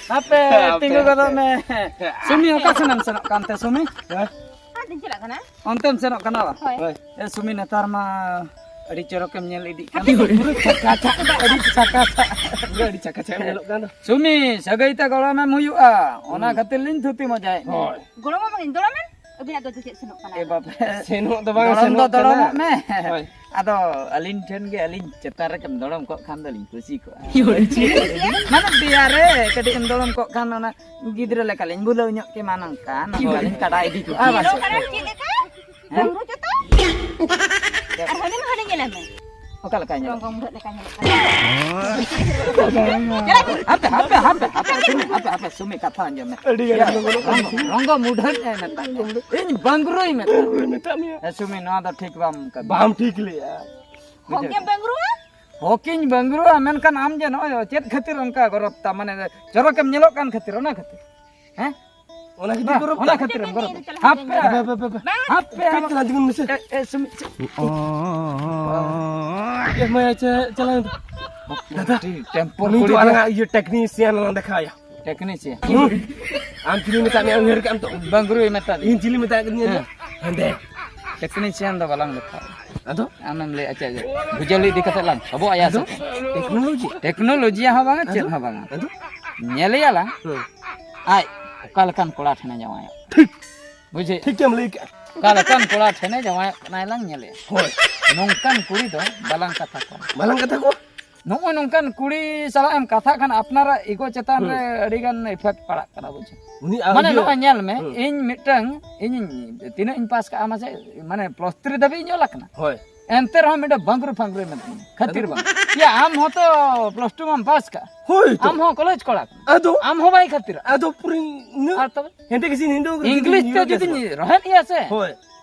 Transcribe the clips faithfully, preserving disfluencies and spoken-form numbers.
ᱦᱟᱯᱮ, ᱦᱟᱯᱮ᱾ ᱛᱤᱸᱜᱩ ᱜᱚᱫᱚᱜ ᱢᱮ᱾ ᱥᱩᱢᱤ, ᱚᱠᱟ ᱥᱮᱱᱮᱢ ᱥᱮᱱᱚᱜ ᱠᱟᱱᱛᱮ, ᱥᱩᱢᱤ? ᱦᱮᱸ? ᱚᱱᱛᱮᱧ ᱪᱟᱞᱟᱜ ᱠᱟᱱᱟ᱾ ᱚᱱᱛᱮᱢ ᱥᱮᱱᱚᱜ ᱠᱟᱱᱟ ᱵᱟ? ᱦᱳᱭ᱾ ᱦᱳᱭ᱾ ᱮ, ᱥᱩᱢᱤ, ᱱᱮᱛᱟᱨ ᱢᱟ ᱟᱹᱰᱤ ᱪᱚᱨᱚᱠᱮᱢ ᱧᱮᱞ ᱤᱫᱤᱜ ᱠᱟᱱ᱾ ᱯᱩᱨᱟᱹ ᱪᱷᱟᱠᱟ ᱪᱷᱟᱠ, ᱟᱹᱰᱤ ᱪᱷᱟᱠᱟ ᱪᱷᱟᱠ᱾ ᱯᱩᱨᱟᱹ ᱟᱹᱰᱤ ᱪᱷᱟᱠᱟ ᱪᱷᱟᱠ ᱧᱮᱞᱚᱜ ᱠᱟᱱ ᱫᱚ᱾ ᱥᱩᱢᱤ, ᱥᱟᱹᱜᱟᱹᱭ ᱛᱮ ᱜᱚᱲᱚᱢᱮᱢ ᱦᱩᱭᱩᱜᱼᱟ, ᱚᱱᱟ ᱦᱩᱸ᱾ ᱠᱷᱟᱹᱛᱤᱨ ᱞᱤᱧ ᱛᱷᱩᱛᱤ ᱢᱚᱡᱟᱭᱮᱫ ᱢᱮᱭᱟ᱾ ᱦᱳᱭ᱾ ᱜᱚᱲᱚᱢ ᱟᱢᱟᱜᱤᱧ, ᱫᱚᱲᱚᱢᱮᱱ᱾ ᱟᱹᱵᱤᱱᱟᱜ ᱫᱚ ᱪᱮᱫ ᱥᱮᱱᱚᱜ ᱠᱟᱱᱟ? ᱮ ᱵᱟᱯᱮ᱾ ᱥᱮᱱᱚᱜ ᱫᱚ ᱵᱟᱝ ᱫᱚᱲᱚᱢ ᱫᱚ ᱥᱮᱱᱚᱜ ᱠᱟᱱᱟ᱾ ᱫᱚᱲᱚᱢᱚᱜ ᱢᱮ᱾ ᱦᱳᱭ᱾ ᱟᱫᱚ ᱟᱹᱞᱤᱧ ᱴᱷᱮᱱ ᱜᱮ ᱟᱹᱞᱤᱧ ᱪᱮᱛᱟᱱ ᱨᱮᱜᱮᱢ ᱫᱚᱲᱚᱢ ᱠᱚᱜ ᱠᱷᱟᱱ ᱫᱚᱞᱤᱧ ᱠᱩᱥᱤ ᱠᱚᱜᱼᱟ᱾ ᱢᱟᱱᱮ ᱫᱮᱭᱟ ᱨᱮ ᱠᱟᱹᱴᱤᱡ ᱮᱢ ᱫᱚᱲᱚᱢ ᱠᱚᱜ ᱠᱷᱟᱱ ᱚᱱᱟ ᱜᱤᱫᱽᱨᱟᱹ ᱞᱮᱠᱟᱞᱤᱧ ᱵᱩᱞᱟᱹᱣ ᱧᱚᱜ ᱠᱮᱢᱟ ᱱᱚᱝᱠᱟ, ᱱᱚᱝᱠᱟᱞᱤᱧ ᱠᱟᱰᱟ ᱤᱫᱤ ᱠᱚᱜᱼᱟ, ᱵᱟᱥᱮ? ᱧᱮᱞᱚᱜ ᱠᱟᱱᱟ ᱪᱮᱫ ᱞᱮᱠᱟ? ᱦᱮᱸ? ᱰᱩᱝᱨᱩ ᱪᱮᱛᱟᱱ? ᱟᱨ ᱦᱟᱹᱱᱤ ᱢᱟ ᱦᱟᱹᱱᱤ ᱧᱮᱞᱮ ᱢᱮ᱾ ᱚᱠᱟ ᱞᱮᱠᱟᱭ ᱧᱮᱞᱚᱜ ᱨᱚᱝᱜᱚ ᱢᱩᱰᱷᱟᱹᱫ ᱞᱮᱠᱟ ᱧᱮᱞᱚᱜ ᱠᱟᱱᱟ᱾ ᱦᱟᱯᱮ, ᱦᱟᱯᱮ, ᱦᱟᱯᱮ, ᱦᱟᱯᱮ, ᱥᱩᱢᱤ, ᱦᱟᱯᱮ, ᱦᱟᱯᱮ, ᱥᱩᱢᱤ, ᱠᱟᱛᱷᱟ ᱟᱸᱡᱚᱢ ᱢᱮ᱾ ᱟᱹᱰᱤ ᱜᱟᱱ ᱨᱚᱝᱜᱚ, ᱨᱚᱝᱜᱚ ᱢᱩᱰᱷᱟᱹᱫ ᱮ ᱢᱮᱛᱟᱜ ᱢᱮᱭᱟ᱾ ᱤᱧ ᱵᱟᱝᱨᱩᱭ ᱢᱮᱛᱟᱜ ᱢᱮᱭᱟ᱾ ᱢᱮᱛᱟᱜ ᱢᱮᱭᱟ᱾ ᱦᱮᱸ, ᱥᱩᱢᱤ, ᱱᱚᱣᱟ ᱫᱚ ᱴᱷᱤᱠ ᱵᱟᱢ ᱠᱟᱹᱢᱤ᱾ ᱵᱟᱢ ᱴᱷᱤᱠ ᱞᱮᱜᱼᱟ᱾ ᱵᱩᱡᱷᱟᱹᱣ ᱦᱚᱠᱮᱢ ᱠᱮᱫᱟ? ᱵᱟᱝᱨᱩᱣᱟ? ᱦᱚᱠᱤᱧ ᱵᱟᱝᱨᱩᱣᱟ, ᱢᱮᱱᱠᱷᱟᱱ ᱟᱢ ᱡᱮ ᱱᱚᱜᱼᱚᱭ ᱪᱮᱫ ᱠᱷᱟᱹᱛᱤᱨ ᱚᱱᱠᱟ ᱜᱚᱨᱚᱵ ᱛᱟᱢ, ᱢᱟᱱᱮ ᱪᱚᱨᱚᱠᱮᱢ ᱧᱮᱞᱚᱜ ᱠᱟᱱ ᱠᱷᱟᱹᱛᱤᱨ, ᱚᱱᱟ ᱠᱷᱟᱹᱛᱤᱨ? ᱦᱮᱸ? ᱚᱱᱟ ᱠᱷᱟᱹᱛᱤᱨ ᱵᱟ, ᱜᱚᱨᱚᱵ ᱚᱱᱟ ᱛᱟᱢ? ᱠᱷᱟᱹᱛᱤᱨᱮᱢ ᱜᱚᱨᱚᱵ ᱛᱟᱢ? ᱦᱟᱯᱮ, ᱦᱟᱯᱮ, ᱦᱟᱯᱮ, ᱦᱟᱯᱮ, ᱦᱟᱯᱮ, ᱦᱟᱯᱮ᱾ ᱠᱟᱹᱡ ᱪᱟᱞᱟᱝ ᱛᱤᱸᱜᱩᱱ ᱢᱮᱥᱮ᱾ ᱮ, ᱮ, ᱥᱩᱢᱤ, ᱪᱮᱫ? ᱚ, ᱮ, ᱢᱟᱭᱟ, ᱪᱮ-, ᱪᱟᱞᱟᱝ᱾ ᱫᱟᱫᱟ, ᱴᱮᱢᱯᱳᱨ ᱱᱩᱭ ᱫᱚ ᱠᱩᱲᱤ ᱫᱚ᱾ ᱟᱞᱟᱝᱟᱜ ᱤᱭᱟᱹ ᱴᱮᱠᱱᱤᱥᱤᱭᱟᱱ ᱞᱟᱝ ᱫᱮᱠᱷᱟᱣᱟᱭᱟ᱾ ᱴᱮᱠᱱᱤᱥᱤᱭᱟᱱ? ᱦᱩᱸ᱾ ᱟᱢ ᱪᱤᱞᱤ ᱢᱮᱛᱟᱜ ᱢᱮᱭᱟ, ᱩᱭᱦᱟᱹᱨ ᱠᱟᱜ ᱟᱢ ᱛᱚ? ᱵᱟᱝᱨᱩᱭ ᱢᱮᱛᱟ ᱫᱤᱧᱟ᱾ ᱤᱧ ᱪᱤᱞᱤ ᱢᱮᱛᱟᱜ ᱠᱟᱫᱤᱧᱟ? ᱦᱮᱸ᱾ ᱦᱮᱸᱫᱮ᱾ ᱴᱮᱠᱱᱤᱥᱤᱭᱟᱱ ᱫᱚ ᱵᱟᱞᱟᱝ ᱞᱮᱠᱷᱟᱜᱼᱟ᱾ ᱟᱫᱚ? ᱟᱢᱮᱢ ᱞᱟᱹᱭᱮᱫᱼᱟ ᱪᱮᱫ? ᱵᱷᱩᱡᱟᱹᱞᱤ ᱤᱫᱤ ᱠᱟᱛᱮ ᱞᱟᱝ ᱥᱚᱵᱚᱜ ᱟᱭᱟ ᱥᱮ ᱟᱫᱚ? ᱪᱮᱫ? ᱴᱮᱠᱱᱳᱞᱚᱡᱤ? ᱴᱮᱠᱱᱳᱞᱚᱡᱤ ᱦᱚᱸ ᱵᱟᱝᱟ, ᱪᱮᱫ ᱟᱫᱚ? ᱦᱚᱸ ᱵᱟᱝᱟ᱾ ᱟᱫᱚ? ᱧᱮᱞᱮᱭᱟ ᱞᱟᱝ᱾ ᱦᱮᱸ᱾ ᱟᱡ ᱚᱠᱟ ᱞᱮᱠᱟᱱ ᱠᱚᱲᱟ ᱴᱷᱮᱱᱮ ᱡᱟᱶᱟᱭᱚᱜ᱾ ᱴᱷᱤᱠ᱾ ᱵᱩᱡᱷᱟᱹᱣ? ᱴᱷᱤᱠ ᱜᱮᱢ ᱞᱟᱹᱭ ᱠᱟᱜᱼᱟ᱾ ᱚᱠᱟ ᱞᱮᱠᱟᱱ ᱠᱚᱲᱟ ᱴᱷᱮᱱᱮ ᱡᱟᱶᱟᱭᱚᱜ ᱠᱟᱱᱟᱭ ᱞᱟᱝ ᱧᱮᱞᱮᱭᱟ᱾ ᱦᱳᱭ᱾ ᱱᱚᱝᱠᱟᱱ ᱠᱩᱲᱤ ᱫᱚ ᱵᱟᱞᱟᱝ ᱠᱟᱛᱷᱟ ᱠᱚᱣᱟ᱾ ᱵᱟᱞᱟᱝ ᱠᱟᱛᱷᱟ ᱠᱚᱣᱟ? ᱱᱚᱜᱼᱚᱭ ᱱᱚᱝᱠᱟᱱ ᱠᱩᱲᱤ ᱥᱟᱞᱟᱜ ᱮᱢ ᱠᱟᱛᱷᱟᱜ ᱠᱷᱟᱱ ᱟᱯᱱᱟᱨᱟᱜ ᱤᱜᱳ ᱪᱮᱛᱟᱱ ᱦᱩᱸ᱾ ᱨᱮ ᱟᱹᱰᱤ ᱜᱟᱱ ᱤᱯᱷᱮᱠᱴ ᱯᱟᱲᱟᱜ ᱠᱟᱱᱟ, ᱵᱩᱡᱷᱟᱹᱣ? ᱩᱱᱤ ᱟ-, ᱢᱟᱱᱮ ᱤᱭᱟᱹ ᱱᱚᱜᱼᱚᱭ ᱧᱮᱞ ᱢᱮ, ᱦᱩᱸ᱾ ᱤᱧ ᱢᱤᱫᱴᱟᱝ, ᱤᱧᱤᱧ ᱛᱤᱱᱟᱹᱜ ᱤᱧ ᱯᱟᱥ ᱠᱟᱜᱼᱟ ᱢᱟᱥᱮ, ᱢᱟᱱᱮ ᱯᱞᱟᱥ ᱛᱷᱨᱤ ᱫᱷᱟᱹᱵᱤᱡ ᱤᱧ ᱚᱞ ᱟᱠᱟᱱᱟ᱾ ᱦᱳᱭ᱾ ᱮᱱᱛᱮ ᱨᱮᱦᱚᱸ ᱢᱤᱫᱴᱟᱝ ᱵᱟᱝᱨᱩ ᱯᱷᱟᱝᱨᱩ ᱢᱮᱛᱟᱹᱧᱟ, ᱠᱷᱟᱹᱛᱤᱨ ᱟᱫᱚ? ᱵᱟᱝ᱾ ᱭᱟ, ᱟᱢ ᱦᱚᱸᱛᱚ ᱯᱞᱟᱥ ᱴᱩ ᱢᱟᱢ ᱯᱟᱥ ᱠᱟᱜᱼᱟ᱾ ᱦᱳᱭ ᱛᱚ᱾ ᱟᱢ ᱦᱚᱸ ᱠᱚᱞᱮᱡᱽ ᱠᱚᱲᱟ ᱠᱟᱱᱟ᱾ ᱟᱫᱚ? ᱟᱢ ᱦᱚᱸ ᱵᱟᱭ ᱠᱷᱟᱹᱛᱤᱨᱟ᱾ ᱟᱫᱚ ᱯᱩᱨᱟᱹ ᱤᱱᱟᱹ ᱟᱨ ᱛᱚᱵᱮ? ᱦᱮᱸᱫᱮ ᱜᱮ ᱥᱤᱧ ᱦᱤᱱᱫᱩ ᱜᱮ ᱤᱝᱞᱤᱥ ᱡᱩᱫᱤ ᱛᱮ ᱧᱩᱭᱟ ᱡᱩᱫᱤᱧ ᱥᱮ ᱵᱟᱝ? ᱨᱚᱦᱮᱫ ᱮᱭᱟ ᱥᱮ, ᱦᱳᱭ᱾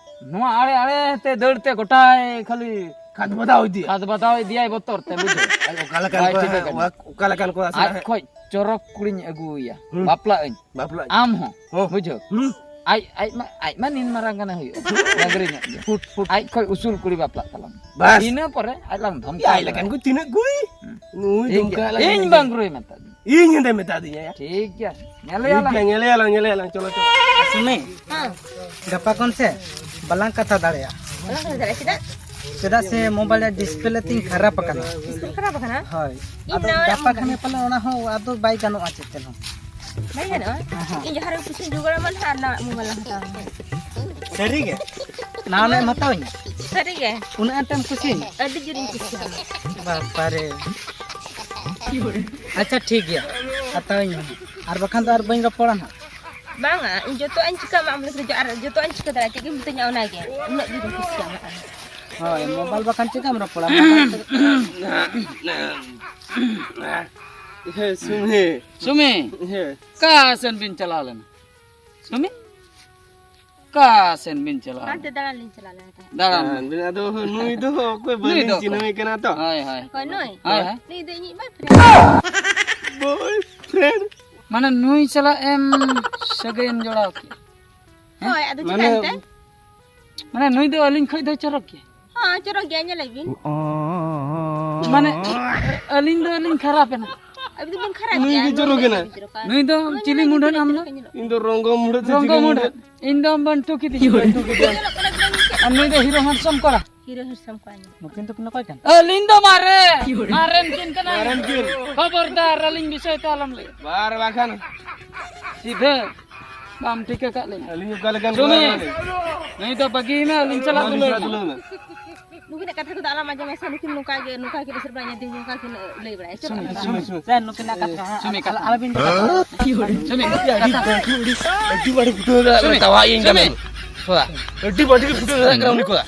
ᱱᱚᱣᱟ ᱟᱲᱮ ᱟᱲᱮ ᱛᱮ ᱫᱟᱹᱲ ᱛᱮ ᱜᱚᱴᱟᱭ ᱠᱷᱟᱹᱞᱤ ᱠᱷᱟᱫ ᱵᱟᱫᱟᱣ ᱤᱫᱤᱭᱟ᱾ ᱠᱷᱟᱫ ᱵᱟᱫᱟᱣ ᱤᱫᱤᱭᱟᱭ ᱵᱚᱛᱚᱨ ᱛᱮ, ᱵᱩᱡᱷᱟᱹᱣ᱾ ᱟᱡ ᱚᱠᱟ ᱞᱮᱠᱟᱱ ᱵᱟᱭ ᱠᱚ, ᱴᱷᱤᱠᱟᱹ ᱠᱟᱱᱟ᱾ ᱚᱠᱟ ᱞᱮᱠᱟᱱ ᱠᱚ ᱟᱥᱲᱟ? ᱟᱡ ᱠᱷᱚᱡ ᱪᱚᱨᱚᱠ ᱠᱩᱲᱤᱧ ᱟᱹᱜᱩᱭᱟ, ᱦᱩᱸ᱾ ᱵᱟᱯᱞᱟᱜ ᱟᱹᱧ᱾ ᱵᱟᱯᱞᱟᱜ ᱟᱹᱧ᱾ ᱟᱢ ᱦᱚᱸ, ᱦᱚᱸ᱾ ᱵᱩᱡᱷᱟᱹᱣ᱾ ᱦᱩᱸ᱾ ᱟᱡ, ᱟᱡ ᱢᱟ, ᱟᱡ ᱢᱟ ᱱᱤᱱ ᱢᱟᱨᱟᱝ ᱜᱟᱱᱮ ᱦᱩᱭᱩᱜᱼᱟ᱾ ᱰᱟᱝᱨᱤ ᱧᱚᱜ ᱜᱮ᱾ Foot, foot. ᱟᱡ ᱠᱷᱚᱡ ᱩᱥᱩᱞ ᱠᱩᱲᱤ ᱵᱟᱯᱞᱟᱜ ᱛᱟᱞᱟᱝ᱾ ᱵᱟᱥ᱾ ᱤᱱᱟᱹ ᱯᱚᱨᱮ ᱟᱡ ᱞᱟᱝ ᱫᱷᱚᱢᱠᱟᱣ ᱟᱡ ᱞᱮᱠᱟᱱ ᱠᱚ ᱛᱤᱱᱟᱹᱜ ᱠᱩᱲᱤ? ᱦᱩᱸ᱾ ᱱᱩᱭ ᱴᱷᱤᱠ ᱫᱷᱚᱢᱠᱟᱣ ᱜᱮᱭᱟ᱾ ᱞᱮᱠᱷᱟᱱ ᱤᱧ ᱜᱮ᱾ ᱵᱟᱝ ᱨᱩᱭ ᱢᱮᱛᱟ ᱫᱤᱧ᱾ ᱤᱧ ᱦᱮᱸᱫᱮ ᱢᱮᱛᱟ ᱫᱤᱧᱟ ᱭᱟ᱾ ᱴᱷᱤᱠ ᱜᱮᱭᱟ᱾ ᱧᱮᱞᱮᱭᱟ ᱴᱷᱤᱠ ᱞᱟᱝ᱾ ᱜᱮᱭᱟ, ᱧᱮᱞᱮᱭᱟ ᱞᱟᱝ, ᱧᱮᱞᱮᱭᱟ ᱞᱟᱝ, ᱪᱚᱞᱚ, ᱪᱚᱞᱚ᱾ ᱥᱩᱢᱤ, ᱦᱮᱸ᱾ ᱜᱟᱯᱟ ᱠᱷᱚᱱ ᱥᱮ ᱵᱟᱞᱟᱝ ᱠᱟᱛᱷᱟ ᱫᱟᱲᱮᱭᱟᱜᱼᱟ᱾ ᱵᱟᱞᱟᱝ ᱠᱟᱛᱷᱟ ᱫᱟᱲᱮᱭᱟᱜᱼᱟ, ᱪᱮᱫᱟᱜ? ᱪᱮᱫᱟᱜ ᱥᱮ ᱢᱳᱵᱟᱭᱤᱞ ᱨᱮᱭᱟᱜ ᱰᱤᱥᱯᱞᱮ ᱛᱤᱧ ᱠᱷᱟᱨᱟᱯ ᱟᱠᱟᱱᱟ᱾ ᱰᱤᱥᱯᱞᱮ ᱠᱷᱟᱨᱟᱯ ᱟᱠᱟᱱᱟ? ᱦᱳᱭ᱾ ᱤᱧ ᱟᱫᱚ ᱱᱟᱣᱟ ᱜᱟᱯᱟ ᱠᱷᱟᱱ ᱯᱟᱞᱮ ᱚᱱᱟ ᱦᱚᱸ ᱟᱫᱚ ᱵᱟᱭ ᱜᱟᱱᱚᱜᱼᱟ ᱪᱮᱫ ᱛᱮᱦᱚᱸ᱾ ᱵᱟᱭ ᱜᱟᱱᱚᱜᱼᱟ? ᱦᱮᱸ᱾ ᱤᱧ ᱡᱟᱦᱟᱸ ᱨᱮ ᱯᱩᱭᱥᱟᱹᱧ ᱡᱚᱜᱟᱲᱟ ᱢᱟ ᱱᱟᱦᱟᱜ ᱟᱨ ᱱᱟᱣᱟ ᱢᱳᱵᱟᱭᱤᱞ ᱞᱟᱝ ᱦᱟᱛᱟᱣᱟ᱾ ᱥᱟᱹᱨᱤ ᱜᱮ? ᱱᱟᱣᱟ ᱮᱢ ᱦᱟᱛᱟᱣᱟᱹᱧᱟ? ᱥᱟᱹᱨᱤ ᱜᱮ᱾ ᱩᱱᱟᱹᱜ ᱟᱸᱴᱮᱢ ᱠᱩᱥᱤᱭᱮᱱᱟ? ᱟᱹᱰᱤ ᱡᱳᱨᱤᱧ ᱠᱩᱥᱤᱭᱟᱢᱟ᱾ ᱵᱟᱯᱟᱨᱮ᱾ ᱟᱪᱪᱷᱟ, ᱴᱷᱤᱠ ᱜᱮᱭᱟ, ᱦᱟᱛᱟᱣᱟᱹᱧ ᱢᱮ᱾ ᱟᱨ ᱵᱟᱠᱷᱟᱱ ᱫᱚ ᱟᱨ ᱵᱟᱹᱧ ᱨᱚᱯᱚᱲᱟ ᱱᱟᱦᱟᱜ᱾ ᱵᱟᱝᱟ, ᱤᱧ ᱡᱚᱛᱚᱣᱟᱜ ᱤᱧ ᱪᱤᱠᱟᱹ ᱟᱢᱟᱜ ᱟᱢ ᱞᱟᱹᱜᱤᱫ ᱟᱨ ᱡᱚᱛᱚᱣᱟᱜ ᱤᱧ ᱪᱤᱠᱟᱹ ᱫᱟᱲᱮᱭᱟᱜᱼᱟ, ᱪᱮᱫ ᱜᱮᱢ ᱢᱤᱛᱟᱹᱧᱟ ᱚᱱᱟᱜᱮ᱾ ᱩᱱᱟᱹᱜ ᱡᱳᱨᱤᱧ ᱠᱩᱥᱤᱭᱟᱢᱟ ᱟᱢ᱾ ᱦᱳᱭ, ᱢᱳᱵᱟᱭᱤᱞ ᱵᱟᱠᱷᱟᱱ ᱪᱮᱫᱟᱜ ᱮᱢ ᱨᱚᱯᱚᱲᱟ? ᱢᱳᱵᱟᱭᱤᱞ ᱛᱮ ᱦᱮᱸ, ᱥᱩᱢᱤ᱾ ᱥᱩᱢᱤ, ᱦᱮᱸ᱾ ᱚᱠᱟ ᱥᱮᱱ ᱵᱤᱱ ᱪᱟᱞᱟᱣ ᱞᱮᱱᱟ? ᱥᱩᱢᱤ? ᱚᱠᱟ ᱥᱮᱱ ᱵᱤᱱ ᱪᱟᱞᱟᱣ ᱞᱮᱱᱟ? ᱦᱟᱱᱛᱮ ᱫᱟᱬᱟᱱ ᱞᱤᱧ ᱪᱟᱞᱟᱣ ᱞᱮᱱᱟ ᱛᱟᱦᱮᱸᱫ᱾ ᱫᱟᱬᱟᱱ᱾ ᱦᱮᱸ, ᱟᱫᱚ ᱱᱩᱭ ᱫᱚ ᱚᱠᱚᱭ ᱱᱩᱭ ᱵᱟᱹᱞᱤᱧ ᱫᱚ ᱪᱤᱱᱦᱟᱹᱣᱮ ᱠᱟᱱᱟ ᱛᱚ᱾ ᱦᱳᱭ, ᱦᱳᱭ᱾ ᱚᱠᱚᱭ ᱱᱩᱭ? ᱦᱳᱭ, ᱦᱳᱭ᱾ ᱱᱩᱭ ᱫᱚ ᱤᱧᱤᱡ boyfriend᱾ Boyfriend? ᱢᱟᱱᱮ ᱱᱩᱭ ᱥᱟᱞᱟᱜ ᱮᱢ ᱥᱟᱹᱜᱟᱹᱭ ᱮᱢ ᱡᱚᱲᱟᱣ ᱠᱮᱫᱼᱟ? ᱦᱮᱸ? ᱦᱳᱭ, ᱟᱫᱚ ᱢᱟᱱᱮ ᱪᱤᱠᱟᱹᱭᱮᱱ ᱛᱮ? ᱢᱟᱱᱮ ᱱᱩᱭ ᱫᱚ ᱟᱹᱞᱤᱧ ᱠᱷᱚᱡ ᱫᱚᱭ ᱪᱚᱨᱚᱠ ᱜᱮᱭᱟ? ᱦᱚᱸ, ᱪᱚᱨᱚᱠ ᱜᱮᱭᱟ, ᱧᱮᱞᱮ ᱵᱤᱱ᱾ ᱢᱟᱱᱮ ᱟᱹᱞᱤᱧ ᱫᱚ ᱟᱹᱞᱤᱧ ᱠᱷᱟᱨᱟᱯ ᱮᱱᱟ? ᱟᱹᱵᱤᱱ ᱫᱚᱵᱤᱱ ᱠᱷᱟᱨᱟᱯ ᱱᱩᱭ ᱜᱮᱭᱟ, ᱜᱮ ᱪᱚᱨᱚᱠ ᱱᱩᱭ ᱮᱱᱟ᱾ ᱫᱚ ᱪᱚᱨᱚᱠᱟ᱾ ᱱᱩᱭ ᱫᱚ ᱱᱩᱭ ᱪᱤᱞᱤ ᱧᱮᱞᱮ ᱢᱩᱰᱷᱟᱹᱱ ᱵᱤᱱ, ᱟᱢ ᱫᱚ? ᱪᱮᱫ ᱞᱮᱠᱟ ᱧᱮᱞᱚᱜ ᱤᱧ ᱫᱚ ᱨᱚᱝᱜᱚ ᱢᱩᱰᱷᱟᱹ ᱥᱮ ᱨᱚᱝᱜᱚ ᱪᱤᱞᱤ ᱢᱩᱰᱷᱟᱹᱱ᱾ ᱢᱩᱰᱷᱟᱹ? ᱤᱧ ᱫᱚ ᱵᱟᱹᱱᱴᱩ ᱠᱤᱫᱤᱧ᱾ ᱵᱟᱹᱱᱴᱩ ᱠᱤᱫᱤᱧ᱾ ᱧᱮᱞᱚᱜ ᱠᱟᱱᱟ ᱵᱤᱱ ᱪᱮᱫ? ᱟᱨ ᱱᱩᱭ ᱫᱚ ᱦᱤᱨᱳ handsome ᱠᱚᱲᱟ᱾ ᱦᱤᱨᱳ handsome ᱠᱚᱲᱟ ᱧᱮᱞ᱾ ᱱᱩᱠᱤᱱ ᱫᱚᱠᱤᱱ ᱚᱠᱚᱭ ᱠᱟᱱ? ᱟᱹᱞᱤᱧ ᱫᱚ ᱢᱟᱨᱮ, ᱢᱟᱨᱮᱱ ᱠᱤᱱ ᱠᱟᱱᱟ᱾ ᱢᱟᱨᱮᱱ ᱠᱤᱱ᱾ ᱠᱷᱚᱵᱚᱨᱫᱟᱨ, ᱟᱹᱞᱤᱧ ᱵᱤᱥᱚᱭ ᱛᱮ ᱟᱞᱚᱢ ᱞᱟᱹᱭᱟ᱾ ᱵᱟᱨ ᱵᱟᱠᱷᱟᱱ᱾ ᱥᱤᱫᱷᱟᱹ ᱵᱟᱢ ᱴᱷᱤᱠᱟᱹ ᱠᱟᱜ ᱞᱤᱧᱟ᱾ ᱟᱹᱞᱤᱧ ᱚᱠᱟ ᱞᱮᱠᱟᱱ ᱥᱩᱢᱤ, ᱠᱚᱲᱟ ᱠᱟᱱᱟᱞᱤᱧ? ᱱᱩᱭ ᱫᱚ ᱵᱟᱹᱜᱤᱭ ᱢᱮ, ᱟᱹᱞᱤᱧ ᱥᱟᱞᱟᱜ ᱟᱹᱞᱤᱧ ᱫᱩᱞᱟᱹᱲ ᱥᱟᱞᱟᱜ ᱢᱮ᱾ ᱫᱩᱞᱟᱹᱲ ᱢᱮ᱾ ᱱᱩᱠᱤᱱᱟᱜ ᱠᱟᱛᱷᱟ ᱠᱚᱫᱚ ᱟᱞᱚᱢ ᱟᱸᱡᱚᱢᱟ ᱥᱮ, ᱱᱩᱠᱤᱱ ᱱᱚᱝᱠᱟ ᱜᱮ, ᱱᱚᱝᱠᱟ ᱜᱮ ᱵᱮᱥ ᱵᱟᱲᱟ ᱧᱮᱞ ᱫᱤᱧ, ᱱᱚᱝᱠᱟ ᱠᱤᱱ ᱞᱟᱹᱭ ᱵᱟᱲᱟᱭᱟ᱾ ᱪᱮᱫ ᱥᱩᱢᱤ, ᱞᱮᱠᱟ? ᱥᱩᱢᱤ, ᱥᱩᱢᱤ᱾ ᱥᱮ ᱱᱩᱠᱤᱱᱟᱜ ᱠᱟᱛᱷᱟ ᱦᱚᱸ ᱥᱩᱢᱤ, ᱟᱞᱚ-, ᱠᱟᱛᱷᱟ᱾ ᱟᱞᱚᱵᱤᱱ ᱥᱩᱢᱤ, ᱟᱹᱰᱤ ᱵᱟᱹᱲᱤᱡ, ᱟᱹᱰᱤ ᱵᱟᱹᱲᱤᱡ ᱯᱷᱩᱴᱟᱹᱣ ᱫᱟ, ᱥᱩᱢᱤ, ᱛᱟᱣᱟᱜ ᱤᱧ ᱥᱩᱢᱤ᱾ ᱠᱟᱱᱟ᱾ ᱛᱷᱚᱲᱟ, ᱟᱹᱰᱤ ᱵᱟᱹᱲᱤᱡ ᱯᱷᱩᱴᱟᱹᱣ ᱫᱟ ᱠᱟᱱᱟ ᱩᱱᱤ ᱠᱚᱲᱟ᱾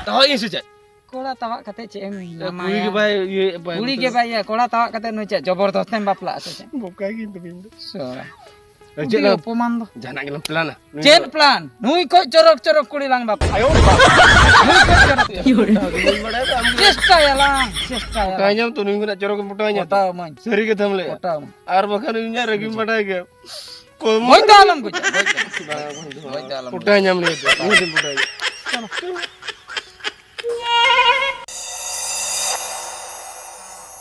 ᱛᱟᱣᱟᱜ ᱤᱧ ᱥᱮ ᱪᱮᱫ? ᱠᱚᱲᱟ ᱛᱟᱣᱟᱜ ᱠᱟᱛᱮ ᱪᱮᱫ ᱮᱢ ᱠᱩᱲᱤ ᱧᱟᱢᱟᱭᱟ? ᱜᱮ ᱵᱟᱭ ᱤᱭᱟᱹ, ᱵᱟᱭ ᱠᱩᱲᱤ ᱜᱮ ᱵᱟᱭ ᱤᱭᱟᱹ, ᱠᱚᱲᱟ ᱛᱟᱣᱟᱜ ᱠᱟᱛᱮ ᱱᱩᱭ ᱪᱮᱫ ᱡᱚᱵᱚᱨᱫᱚᱥᱛ ᱮᱢ ᱵᱟᱯᱞᱟᱜᱼᱟ ᱥᱮ ᱪᱮᱫ? ᱵᱚᱠᱟ ᱜᱮ ᱛᱚᱵᱮ ᱤᱧ ᱫᱚ᱾ ᱥᱚ᱾ ᱪᱮᱫ ᱟᱹᱰᱤ ᱞᱟᱝ, ᱚᱯᱚᱢᱟᱱ ᱫᱚ᱾ ᱡᱟᱦᱟᱱᱟᱜ ᱜᱮᱞᱟᱝ plan ᱟ᱾ ᱱᱩᱭ ᱪᱮᱫ ᱫᱚ plan? ᱱᱩᱭ ᱠᱷᱚᱡ ᱪᱚᱨᱚᱠ ᱪᱚᱨᱚᱠ ᱠᱩᱲᱤ ᱞᱟᱝ ᱵᱟᱯᱞᱟ᱾ ᱟᱭᱳ ᱵᱟᱵᱟ᱾ ᱱᱩᱭ ᱠᱷᱚᱡ ᱪᱚᱨᱚᱠ ᱪᱚᱨᱚᱠ᱾ ᱪᱮᱥᱴᱟᱭᱟᱞᱟᱝ, ᱪᱮᱥᱴᱟᱭᱟᱞᱟᱝ᱾ ᱯᱚᱴᱟᱣ ᱧᱟᱢ ᱛᱚ, ᱱᱩᱭ ᱠᱷᱚᱱᱟᱜ ᱪᱚᱨᱚᱠ ᱯᱚᱴᱟᱣ ᱧᱟᱢ᱾ ᱯᱚᱴᱟᱣ ᱟᱢᱟᱹᱧ᱾ ᱥᱟᱹᱨᱤ ᱠᱟᱛᱷᱟᱢ ᱞᱟᱹᱭᱟ᱾ ᱯᱚᱴᱟᱣ ᱟᱢᱟᱹᱧ᱾ ᱟᱨ ᱵᱟᱠᱷᱟᱱ ᱤᱧᱟᱹᱜ ᱨᱟᱹᱜᱤᱢ ᱵᱟᱰᱟᱭ ᱜᱮᱭᱟ᱾ ᱠᱚ ᱵᱚᱡ ᱫᱚ ᱟᱞᱚᱢ ᱵᱚᱡᱟ, ᱵᱚᱡ ᱫᱚ᱾ ᱵᱟᱝ, ᱵᱚᱡ ᱫᱚ ᱵᱟᱝ᱾ ᱵᱚᱡ ᱫᱚ ᱟᱞᱚᱢ ᱯᱚᱴᱟᱭ ᱵᱚᱡᱟ᱾ ᱧᱟᱢ ᱞᱟᱹᱜᱤᱫ ᱫᱚ, ᱱᱤᱦᱟᱹᱛ ᱤᱧ ᱯᱚᱴᱟᱭ ᱜᱮᱭᱟ᱾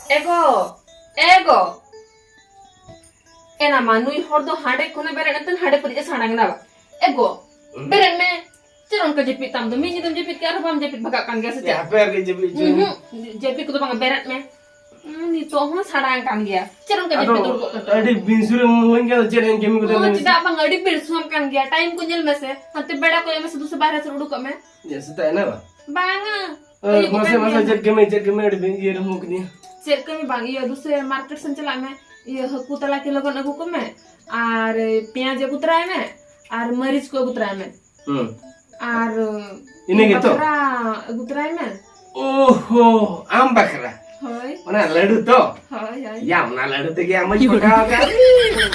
ᱮ ᱜᱚ, ᱮ ᱜᱚ᱾ ᱮᱱᱟ ᱢᱟ, ᱱᱩᱭ ᱦᱚᱲ ᱫᱚ ᱦᱟᱸᱰᱮ ᱠᱷᱚᱱᱮ ᱵᱮᱨᱮᱫ ᱮᱱᱛᱮ ᱦᱟᱸᱰᱮ ᱯᱟᱹᱨᱤᱡ ᱮ ᱥᱟᱲᱟᱝ ᱮᱱᱟ ᱵᱟ᱾ ᱮ ᱜᱚ, ᱦᱩᱸ? ᱵᱮᱨᱮᱫ ᱢᱮ᱾ ᱪᱮᱫ ᱚᱱᱠᱟ ᱡᱟᱹᱯᱤᱫ ᱛᱟᱢ ᱫᱚ? ᱢᱤᱫ ᱧᱤᱫᱟᱹᱢ ᱡᱟᱹᱯᱤᱫ ᱠᱮᱫ ᱟᱨᱦᱚᱸ ᱵᱟᱢ ᱡᱟᱹᱯᱤᱫ ᱵᱷᱟᱜᱟᱜ ᱠᱟᱱ ᱜᱮᱭᱟ ᱥᱮ ᱪᱮᱫ? ᱦᱟᱯᱮ ᱟᱨ ᱠᱟᱹᱡ ᱡᱟᱹᱯᱤᱫ ᱦᱚᱪᱚᱧ ᱢᱮ᱾ ᱩᱸᱦᱩᱸ, ᱡᱟᱹᱯᱤᱫ ᱠᱚᱫᱚ ᱵᱟᱝᱟ, ᱵᱮᱨᱮᱫ ᱢᱮ᱾ ᱩᱸ, ᱱᱤᱛᱚᱜ ᱦᱚᱸ ᱥᱟᱲᱟᱝ ᱠᱟᱱ ᱜᱮᱭᱟ᱾ ᱪᱮᱫ ᱚᱱᱠᱟ ᱟᱫᱚ ᱡᱟᱹᱯᱤᱫ ᱫᱩᱲᱩᱵ ᱠᱚᱜ ᱠᱟᱱ ᱟᱹᱰᱤ ᱛᱟᱢᱟ? ᱵᱤᱱ ᱥᱩᱨᱮᱢ ᱦᱩᱭ ᱠᱟᱱᱟ, ᱪᱮᱫ ᱮᱢ ᱠᱟᱹᱢᱤ ᱠᱚᱫᱚ ᱦᱚᱸ ᱞᱟᱹᱭ ᱢᱮᱥᱮ? ᱪᱮᱫᱟᱜ ᱵᱟᱝ, ᱟᱹᱰᱤ ᱵᱤᱲᱥᱩᱣᱟᱢ ᱠᱟᱱ ᱜᱮᱭᱟ᱾ ᱴᱟᱭᱤᱢ ᱠᱚ ᱧᱮᱞ ᱢᱮᱥᱮ, ᱦᱟᱱᱛᱮ ᱵᱮᱲᱟ ᱠᱚᱭᱚᱜ ᱢᱮᱥᱮ, ᱫᱩᱥᱮ ᱵᱟᱦᱨᱮ ᱥᱮᱫ ᱩᱰᱩᱠᱚᱜ ᱢᱮ᱾ ᱡᱮ ᱥᱮᱛᱟᱜ ᱮᱱᱟ ᱵᱟ? ᱵᱟᱝᱟ᱾ ᱟᱹᱭᱩᱵ ᱢᱟᱥᱮ, ᱠᱟᱱ ᱢᱟᱥᱮ, ᱜᱮᱭᱟ᱾ ᱪᱮᱫ ᱠᱟᱹᱢᱤ, ᱪᱮᱫ ᱠᱟᱹᱢᱤ, ᱟᱹᱰᱤ ᱵᱤᱱ ᱤᱭᱟᱹ ᱨᱮᱢ ᱦᱩᱭ ᱠᱤᱫᱤᱧᱟ᱾ ᱪᱮᱫ ᱠᱟᱹᱢᱤ ᱵᱟᱝ, ᱤᱭᱟᱹ, ᱫᱩᱥᱮ ᱢᱟᱨᱠᱮᱴ ᱥᱮᱱ ᱪᱟᱞᱟᱜ ᱢᱮ, ᱤᱭᱟᱹ, ᱦᱟᱹᱠᱩ ᱛᱟᱞᱟ ᱠᱤᱞᱳ ᱜᱟᱱ ᱟᱹᱜᱩ ᱠᱚᱢᱮ, ᱟᱨ ᱯᱮᱸᱭᱟᱡᱽ ᱟᱹᱜᱩ ᱛᱚᱨᱟᱭ ᱢᱮ, ᱟᱨ ᱢᱟᱹᱨᱤᱪ ᱠᱚ ᱟᱹᱜᱩ ᱛᱚᱨᱟᱭ ᱢᱮ᱾ ᱦᱩᱸ᱾ ᱟᱨ ᱤᱱᱟᱹ ᱜᱮᱛᱚ? ᱵᱟᱠᱷᱨᱟ ᱟᱹᱜᱩ ᱛᱚᱨᱟᱭ ᱢᱮ᱾ ᱳᱦᱳ, ᱟᱢ ᱵᱟᱠᱷᱨᱟ? ᱦᱳᱭ᱾ ᱚᱱᱟ ᱞᱟᱹᱰᱩ ᱛᱚ? ᱦᱳᱭ, ᱦᱳᱭ᱾ ᱭᱟ, ᱚᱱᱟ ᱞᱟᱹᱰᱩ ᱛᱮᱜᱮ ᱟᱢ ᱦᱚᱸᱧ ᱯᱚᱴᱟᱣ ᱟᱠᱟᱫ ᱢᱮᱭᱟ᱾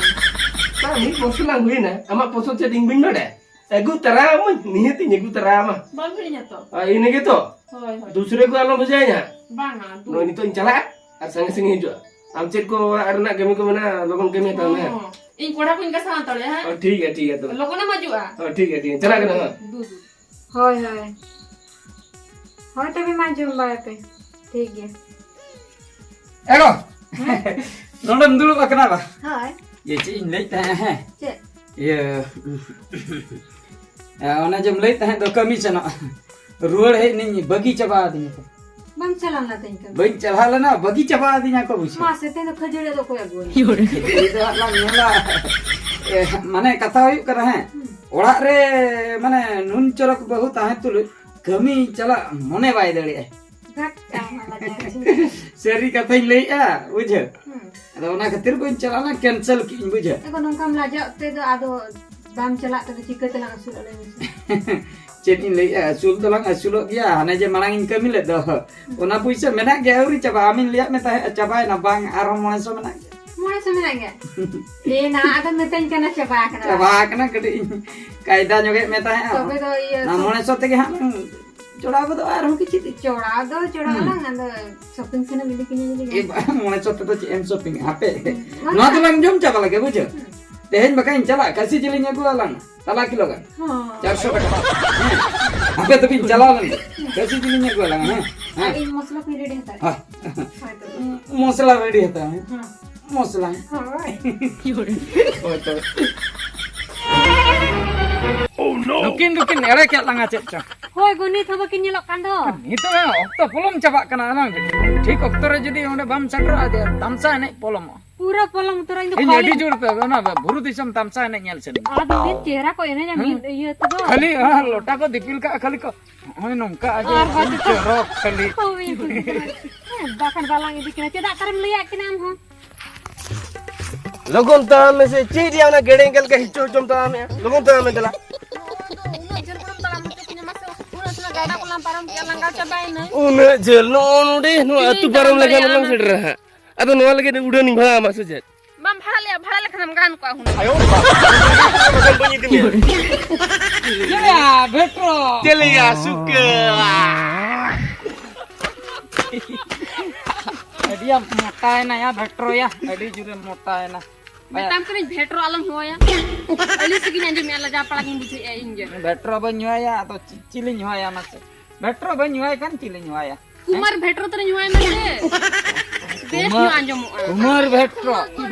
ᱵᱟᱝ, ᱢᱤᱫ ᱵᱚᱪᱷᱚᱨ ᱞᱟᱝ ᱦᱩᱭᱱᱟ, ᱟᱢᱟᱜ ᱯᱚᱥᱚᱸᱫ ᱪᱮᱫ ᱤᱧ ᱵᱟᱹᱧ ᱵᱟᱰᱟᱭᱟ? ᱟᱹᱜᱩ ᱛᱟᱨᱟ ᱟᱢᱟᱹᱧ, ᱱᱤᱦᱟᱹᱛ ᱤᱧ ᱟᱹᱜᱩ ᱛᱟᱨᱟ ᱟᱢᱟ᱾ ᱵᱟᱢ ᱦᱤᱲᱤᱧᱟ ᱛᱚ? ᱟᱨ ᱤᱱᱟᱹ ᱜᱮᱛᱚ? ᱦᱳᱭ, ᱦᱳᱭ᱾ ᱫᱩᱥᱨᱟᱹ ᱠᱚ ᱟᱞᱚᱢ ᱵᱷᱮᱡᱟᱭᱟ ᱦᱟᱸᱜ᱾ ᱵᱟᱝᱟ, ᱫᱩ- ᱱᱚᱜᱼᱚᱭ ᱱᱤᱛᱚᱜ ᱤᱧ ᱪᱟᱞᱟᱜᱼᱟ ᱟᱨ ᱥᱟᱸᱜᱮ ᱥᱟᱸᱜᱮ ᱦᱤᱡᱩᱜᱼᱟ᱾ ᱟᱢ ᱪᱮᱫ ᱠᱚ ᱚᱲᱟᱜ ᱨᱮᱱᱟᱜ ᱠᱟᱹᱢᱤ ᱠᱚ ᱢᱮᱱᱟᱜᱼᱟ, ᱞᱚᱜᱚᱱ ᱠᱟᱹᱢᱤ ᱦᱟᱛᱟᱲ ᱢᱮ ᱦᱟᱸᱜ᱾ ᱦᱚᱸ, ᱤᱧ ᱠᱚᱲᱟ ᱠᱚᱧ ᱜᱟᱥᱟᱣ ᱦᱟᱛᱟᱲᱮᱜᱼᱟ ᱦᱟᱸᱜ᱾ ᱚ, ᱴᱷᱤᱠ ᱜᱮᱭᱟ, ᱴᱷᱤᱠ ᱜᱮᱭᱟ ᱛᱚᱵᱮ᱾ ᱞᱚᱜᱚᱱᱮᱢ ᱦᱤᱡᱩᱜᱼᱟ᱾ ᱚ, ᱴᱷᱤᱠ ᱜᱮᱭᱟ, ᱴᱷᱤᱠ ᱜᱮᱭᱟ᱾ ᱪᱟᱞᱟᱜ ᱠᱟᱱᱟ ᱦᱟᱸᱜ᱾ ᱫᱩ, ᱫᱩ᱾ ᱦᱳᱭ, ᱦᱳᱭ᱾ ᱦᱳᱭ, ᱛᱚᱵᱮ ᱢᱟ ᱡᱚᱢ ᱵᱟᱲᱟᱭ ᱯᱮ᱾ ᱴᱷᱤᱠ ᱜᱮᱭᱟ᱾ ᱮ ᱜᱚ! ᱦᱮᱸ? ᱱᱚᱰᱮᱢ ᱫᱩᱲᱩᱵ ᱟᱠᱟᱱᱟ ᱵᱟ? ᱦᱳᱭ᱾ ᱤᱭᱟᱹ, ᱪᱮᱫ ᱤᱧ ᱞᱟᱹᱭᱮᱫ ᱛᱟᱦᱮᱸᱫ, ᱦᱮᱸ? ᱪᱮᱫ? ᱤᱭᱟᱹ, ᱚᱱᱮ ᱡᱮᱢ ᱞᱟᱹᱭᱮᱫ ᱛᱟᱦᱮᱸᱫ ᱫᱚ ᱠᱟᱹᱢᱤ ᱥᱮᱱᱚᱜ᱾ ᱨᱩᱣᱟᱹᱲ ᱦᱮᱡ ᱱᱟᱹᱧ, ᱵᱟᱹᱜᱤ ᱪᱟᱵᱟ ᱟᱹᱫᱤᱧᱟ ᱠᱚ᱾ ᱵᱟᱢ ᱪᱟᱞᱟᱣ ᱞᱮᱱᱟ ᱛᱮᱦᱮᱧ ᱠᱟᱹᱢᱤ? ᱵᱟᱹᱧ ᱪᱟᱞᱟᱣ ᱞᱮᱱᱟ, ᱵᱟᱹᱜᱤ ᱪᱟᱵᱟ ᱟᱹᱫᱤᱧᱟ ᱠᱚ, ᱵᱩᱡᱷᱟᱹᱣ᱾ ᱢᱟᱥᱮ, ᱛᱮᱦᱮᱧ ᱫᱚ ᱠᱷᱟᱹᱡᱟᱹᱲᱤ ᱫᱚ ᱚᱠᱚᱭ ᱟᱹᱜᱩᱣᱟᱹᱧᱟ? ᱠᱷᱟᱹᱡᱟᱹᱲᱤ ᱫᱚ ᱦᱟᱸᱜ ᱞᱟᱝ ᱧᱮᱞᱟ᱾ ᱮ, ᱢᱟᱱᱮ, ᱠᱟᱛᱷᱟ ᱦᱩᱭᱩᱜ ᱠᱟᱱᱟ, ᱦᱮᱸ, ᱦᱩᱸ᱾ ᱚᱲᱟᱜ ᱨᱮ, ᱢᱟᱱᱮ, ᱱᱩᱱ ᱪᱚᱨᱚᱠ ᱵᱟᱹᱦᱩ ᱛᱟᱦᱮᱸ ᱛᱩᱞᱩᱡ ᱠᱟᱹᱢᱤ ᱪᱟᱞᱟᱜ ᱢᱚᱱᱮ ᱵᱟᱭ ᱫᱟᱲᱮᱭᱟᱜᱼᱟ᱾ ᱜᱷᱟᱴ ᱠᱟᱣᱱᱟ ᱞᱟᱡᱟᱣ ᱪᱤᱱᱛᱟᱹ᱾ ᱥᱟᱹᱨᱤ ᱠᱟᱛᱷᱟᱧ ᱞᱟᱹᱭᱮᱜᱼᱟ, ᱵᱩᱡᱷᱟᱹᱣ᱾ ᱦᱩᱸ᱾ ᱟᱫᱚ ᱚᱱᱟ ᱠᱷᱟᱹᱛᱤᱨ ᱵᱟᱹᱧ ᱪᱟᱞᱟᱣ ᱞᱮᱱᱟ, cancel ᱠᱮᱜᱼᱟᱹᱧ, ᱵᱩᱡᱷᱟᱹᱣ᱾ ᱮ ᱜᱚ, ᱱᱚᱝᱠᱟᱢ ᱞᱟᱡᱟᱣ ᱛᱮᱫᱚ ᱟᱫᱚ ᱵᱟᱢ ᱪᱟᱞᱟᱜ ᱛᱮᱫᱚ ᱪᱤᱠᱟᱹ ᱛᱮᱞᱟᱝ ᱟᱹᱥᱩᱞᱚᱜᱼᱟ, ᱞᱟᱹᱭ ᱢᱮᱥᱮ? ᱪᱮᱫ ᱤᱧ ᱞᱟᱹᱭᱮᱜᱼᱟ, ᱟᱹᱥᱩᱞ ᱫᱚᱞᱟᱝ ᱟᱹᱥᱩᱞᱚᱜ ᱜᱮᱭᱟ, ᱦᱟᱱᱮ ᱡᱮ ᱢᱟᱲᱟᱝ ᱤᱧ ᱠᱟᱹᱢᱤ ᱞᱮᱫ ᱫᱚ, ᱦᱩᱸ᱾ ᱚᱱᱟ ᱯᱩᱭᱥᱟᱹ ᱢᱮᱱᱟᱜ ᱜᱮᱭᱟ, ᱟᱹᱣᱨᱤ ᱪᱟᱵᱟᱜᱼᱟ᱾ ᱟᱢᱤᱧ ᱞᱟᱹᱭᱟᱫ ᱢᱮ ᱛᱟᱦᱮᱸᱫ, ᱪᱟᱵᱟᱭᱮᱱᱟ᱾ ᱵᱟᱝ, ᱟᱨᱦᱚᱸ ᱢᱚᱬᱮ ᱥᱚ ᱢᱮᱱᱟᱜ ᱜᱮᱭᱟ᱾ ᱢᱚᱬᱮ ᱥᱚ ᱢᱮᱱᱟᱜ ᱜᱮᱭᱟ? ᱮ ᱱᱟ, ᱟᱫᱚᱢ ᱢᱤᱛᱟᱹᱧ ᱠᱟᱱᱟ ᱪᱟᱵᱟ ᱟᱠᱟᱱᱟ᱾ ᱪᱟᱵᱟ ᱟᱠᱟᱱᱟ, ᱠᱟᱹᱴᱤᱡ ᱤᱧ ᱠᱟᱭᱫᱟ ᱧᱚᱜᱮᱫ ᱢᱮ ᱛᱟᱦᱮᱸᱫ᱾ ᱛᱚᱵᱮ ᱫᱚ ᱤᱭᱟᱹ ᱚᱱᱟ ᱥᱚ- ᱢᱚᱬᱮ ᱥᱚ ᱛᱮᱜᱮ ᱦᱟᱸᱜ ᱞᱟᱝ ᱡᱚᱲᱟᱣ ᱜᱚᱫᱚᱜᱼᱟ ᱟᱨᱦᱚᱸ ᱠᱤᱪᱷᱩ ᱫᱤᱱ᱾ ᱡᱚᱲᱟᱣ ᱫᱚ ᱡᱚᱲᱟᱣ ᱦᱩᱸ᱾ ᱟᱞᱟᱝ, ᱟᱫᱚ shopping ᱥᱮᱱᱮᱢ ᱤᱫᱤ ᱠᱤᱧᱟ ᱡᱩᱫᱤ ᱮ ᱜᱟᱱᱚᱜ᱾ ᱵᱟ, ᱢᱚᱬᱮ ᱥᱚ ᱛᱮᱫᱚ ᱪᱮᱫ ᱮᱢ shopping ᱟ? ᱦᱟᱯᱮ, ᱦᱩᱸ᱾ ᱱᱚᱣᱟ ᱫᱚᱞᱟᱝ ᱡᱚᱢ ᱪᱟᱵᱟ ᱞᱮᱜᱮ, ᱵᱩᱡᱷᱟᱹᱣ? ᱦᱩᱸ᱾ ᱛᱮᱦᱮᱧ ᱵᱟᱠᱷᱟᱱ ᱤᱧ ᱪᱟᱞᱟᱜ, ᱠᱷᱟᱹᱥᱤ ᱡᱤᱞᱤᱧ ᱟᱹᱜᱩ ᱟᱞᱟᱝ, ᱛᱟᱞᱟ ᱠᱤᱞᱳ ᱜᱟᱱ᱾ ᱦᱚᱸ᱾ ᱪᱟᱨᱥᱚ ᱴᱟᱠᱟ᱾ ᱦᱮᱸ᱾ ᱟᱯᱮ ᱫᱚᱵᱤᱱ ᱪᱟᱞᱟᱣ ᱞᱮᱱ ᱜᱮ, ᱠᱷᱟᱹᱥᱤ ᱡᱤᱞᱤᱧ ᱟᱹᱜᱩ ᱟᱞᱟᱝ, ᱦᱮᱸ? ᱦᱮᱸ᱾ ᱟᱨ ᱤᱧ ᱢᱚᱥᱞᱟ ᱠᱚᱧ ᱨᱮᱰᱤ ᱦᱟᱛᱟᱲ᱾ ᱦᱳᱭ᱾ ᱦᱳᱭ ᱛᱚᱵᱮ᱾ ᱢᱚᱥᱞᱟ ᱨᱮᱰᱤ ᱦᱟᱛᱟᱲ ᱢᱮ᱾ ᱦᱮᱸ᱾ ᱢᱚᱥᱞᱟ᱾ ᱦᱳᱭ᱾ ᱦᱳᱭ ᱛᱚᱵᱮ᱾ ᱱᱩᱠᱤᱱ ᱫᱚᱠᱤᱱ ᱮᱲᱮ ᱠᱮᱫ ᱞᱟᱝᱟ ᱪᱮᱫ ᱪᱚ᱾ ᱦᱳᱭ ᱜᱳ, ᱱᱤᱛ ᱦᱚᱸ ᱵᱟᱹᱠᱤᱱ ᱧᱮᱞᱚᱜ ᱠᱟᱱ ᱫᱚ᱾ ᱱᱤᱛᱚᱜ ᱚᱠᱛᱚ ᱯᱚᱞᱚᱢ ᱪᱟᱵᱟᱜ ᱠᱟᱱᱟ, ᱟᱞᱟᱝ ᱴᱷᱤᱠ ᱚᱠᱛᱚ ᱨᱮ ᱡᱩᱫᱤ ᱚᱸᱰᱮ ᱵᱟᱢ ᱥᱮᱴᱮᱨᱚᱜᱼᱟ, ᱡᱮ ᱛᱟᱢᱥᱟ ᱮᱱᱮᱡ ᱯᱚᱞᱚᱢᱚᱜᱼᱟ᱾ ᱯᱩᱨᱟᱹ ᱯᱚᱞᱚᱢ ᱩᱛᱟᱹᱨᱟ, ᱤᱧ ᱫᱚ ᱤᱧ ᱠᱷᱟᱹᱞᱤ ᱟᱹᱰᱤ ᱡᱳᱨ ᱛᱮ ᱚᱱᱟ ᱵᱩᱨᱩ ᱫᱤᱥᱚᱢ ᱛᱟᱢᱥᱟ ᱮᱱᱮᱡ ᱧᱮᱞ ᱥᱟᱱᱟᱧᱟ᱾ ᱟᱫᱚ ᱢᱤᱫ ᱪᱮᱦᱨᱟ ᱠᱚ ᱮᱱᱮᱡᱟ, ᱦᱮᱸ? ᱢᱤᱫ ᱤᱭᱟᱹ ᱛᱮᱫᱚ᱾ ᱠᱷᱟᱹᱞᱤ ᱚᱱᱟ ᱞᱚᱴᱟ ᱠᱚ ᱫᱤᱯᱤᱞ ᱠᱟᱜᱼᱟ, ᱠᱷᱟᱹᱞᱤ ᱠᱚ ᱱᱚᱜᱼᱚᱭ ᱱᱚᱝᱠᱟ ᱟᱡ ᱟᱨ ᱵᱟᱠᱷᱟᱱ ᱪᱚᱨᱚᱠ ᱠᱷᱟᱹᱞᱤ᱾ ᱦᱳᱭ, ᱦᱮᱸ, ᱵᱟᱠᱷᱟᱱ ᱵᱟᱞᱟᱝ ᱤᱫᱤ ᱠᱤᱱᱟ᱾ ᱪᱮᱫᱟᱜ ᱛᱟᱨᱮᱢ ᱞᱟᱹᱭᱟᱫ ᱠᱤᱱᱟ ᱟᱢ ᱦᱚᱸ? ᱞᱚᱜᱚᱱ ᱛᱟᱲᱟᱢ ᱢᱮᱥᱮ, ᱪᱮᱫ ᱨᱮᱭᱟᱜ ᱚᱱᱟ ᱜᱮᱰᱮ ᱮᱸᱜᱮᱞ ᱞᱮᱠᱟ ᱦᱤᱪᱚ ᱦᱚᱪᱚᱢ ᱛᱟᱲᱟᱢᱮᱜᱼᱟ? ᱞᱚᱜᱚᱱ ᱛᱟᱲᱟᱢ ᱢᱮ ᱫᱮᱞᱟ᱾ ᱩᱱᱟᱹᱜ ᱡᱷᱟᱹᱞ ᱠᱷᱚᱱᱮᱢ ᱛᱟᱲᱟᱢ ᱦᱚᱪᱚ ᱠᱤᱧᱟ ᱢᱟᱥᱮ, ᱩᱱᱟᱹᱜ ᱡᱷᱟᱹᱞ ᱜᱟᱰᱟ ᱠᱚᱞᱟᱝ ᱯᱟᱨᱚᱢ ᱠᱮᱜᱼᱟ, ᱞᱟᱸᱜᱟ ᱪᱟᱵᱟᱭᱮᱱᱟᱹᱧ᱾ ᱩᱱᱟᱹᱜ ᱡᱷᱟᱹᱞ ᱱᱚᱜᱼᱚ ᱱᱚᱰᱮ ᱱᱚᱣᱟ ᱛᱤᱱᱟᱹᱜ ᱟᱹᱛᱩ ᱤᱧ ᱯᱟᱨᱚᱢ ᱛᱟᱲᱟᱢ ᱞᱮᱠᱷᱟᱱ ᱫᱟᱲᱮᱭᱟᱜᱼᱟ ᱫᱚᱞᱟᱝ ᱚᱱᱟ? ᱥᱮᱴᱮᱨᱟ ᱦᱟᱸᱜ᱾ ᱟᱫᱚ ᱱᱚᱣᱟ ᱞᱟᱹᱜᱤᱫ ᱩᱰᱟᱹᱱᱤᱧ ᱵᱷᱟᱲᱟ ᱟᱢᱟ ᱥᱮ ᱪᱮᱫ? ᱵᱟᱢ ᱵᱷᱟᱲᱟ ᱞᱮᱜᱼᱟ, ᱵᱷᱟᱲᱟ ᱞᱮᱠᱷᱟᱱᱮᱢ ᱜᱟᱱ ᱠᱚᱜᱼᱟ ᱦᱩᱱᱟᱹᱝ᱾ ᱵᱟᱠᱷᱟᱱ ᱵᱟᱹᱧ ᱤᱫᱤ ᱢᱮᱭᱟ᱾ ᱪᱮᱫ ᱭᱟ, ᱵᱷᱮᱴᱨᱚ? ᱪᱮᱫ ᱞᱟᱹᱭᱟ, ᱥᱩᱠᱟᱹ? ᱟᱹᱰᱤ ᱟᱢ ᱢᱚᱴᱟᱭᱮᱱᱟ ᱭᱟ, ᱵᱷᱮᱴᱨᱚ ᱭᱟ, ᱟᱹᱰᱤ ᱡᱳᱨᱮᱢ ᱢᱚᱴᱟᱭᱮᱱᱟ᱾ ᱢᱮᱛᱟᱢ ᱠᱟᱹᱱᱟᱹᱧ ᱵᱷᱮᱴᱨᱚ ᱟᱞᱚᱢ ᱦᱚᱦᱚᱭᱟ᱾ ᱟᱹᱞᱤᱧ ᱥᱮᱫ ᱜᱤᱧ ᱟᱸᱡᱚᱢᱮᱜᱼᱟ, ᱞᱟᱡᱟᱣ ᱯᱟᱲᱟ ᱜᱤᱧ ᱵᱩᱡᱷᱟᱹᱣᱮᱜᱼᱟ ᱤᱧ ᱜᱮ᱾ ᱵᱷᱮᱴᱨᱚ ᱵᱟᱹᱧ ᱦᱚᱦᱚᱭᱟ, ᱟᱫᱚ ᱪᱤ-, ᱪᱤᱞᱤᱧ ᱦᱚᱦᱚᱭᱟ ᱢᱟᱥᱮ? ᱵᱷᱮᱴᱨᱚ ᱵᱟᱹᱧ ᱦᱚᱦᱚᱭ ᱠᱷᱟᱱ ᱪᱤᱞᱤᱧ ᱦᱚᱦᱚᱭᱟ? ᱠᱩᱢᱟᱨ ᱵᱷᱮᱴᱨᱚ ᱛᱟᱹᱞᱤᱧ ᱦᱚᱦᱚᱭ ᱢᱮᱥᱮ᱾ ᱵᱮᱥ ᱧᱚᱜ ᱟᱸᱡᱚᱢᱚᱜᱼᱟ᱾ ᱠᱩᱢᱟᱨ ᱵᱷᱮᱴᱨᱚ᱾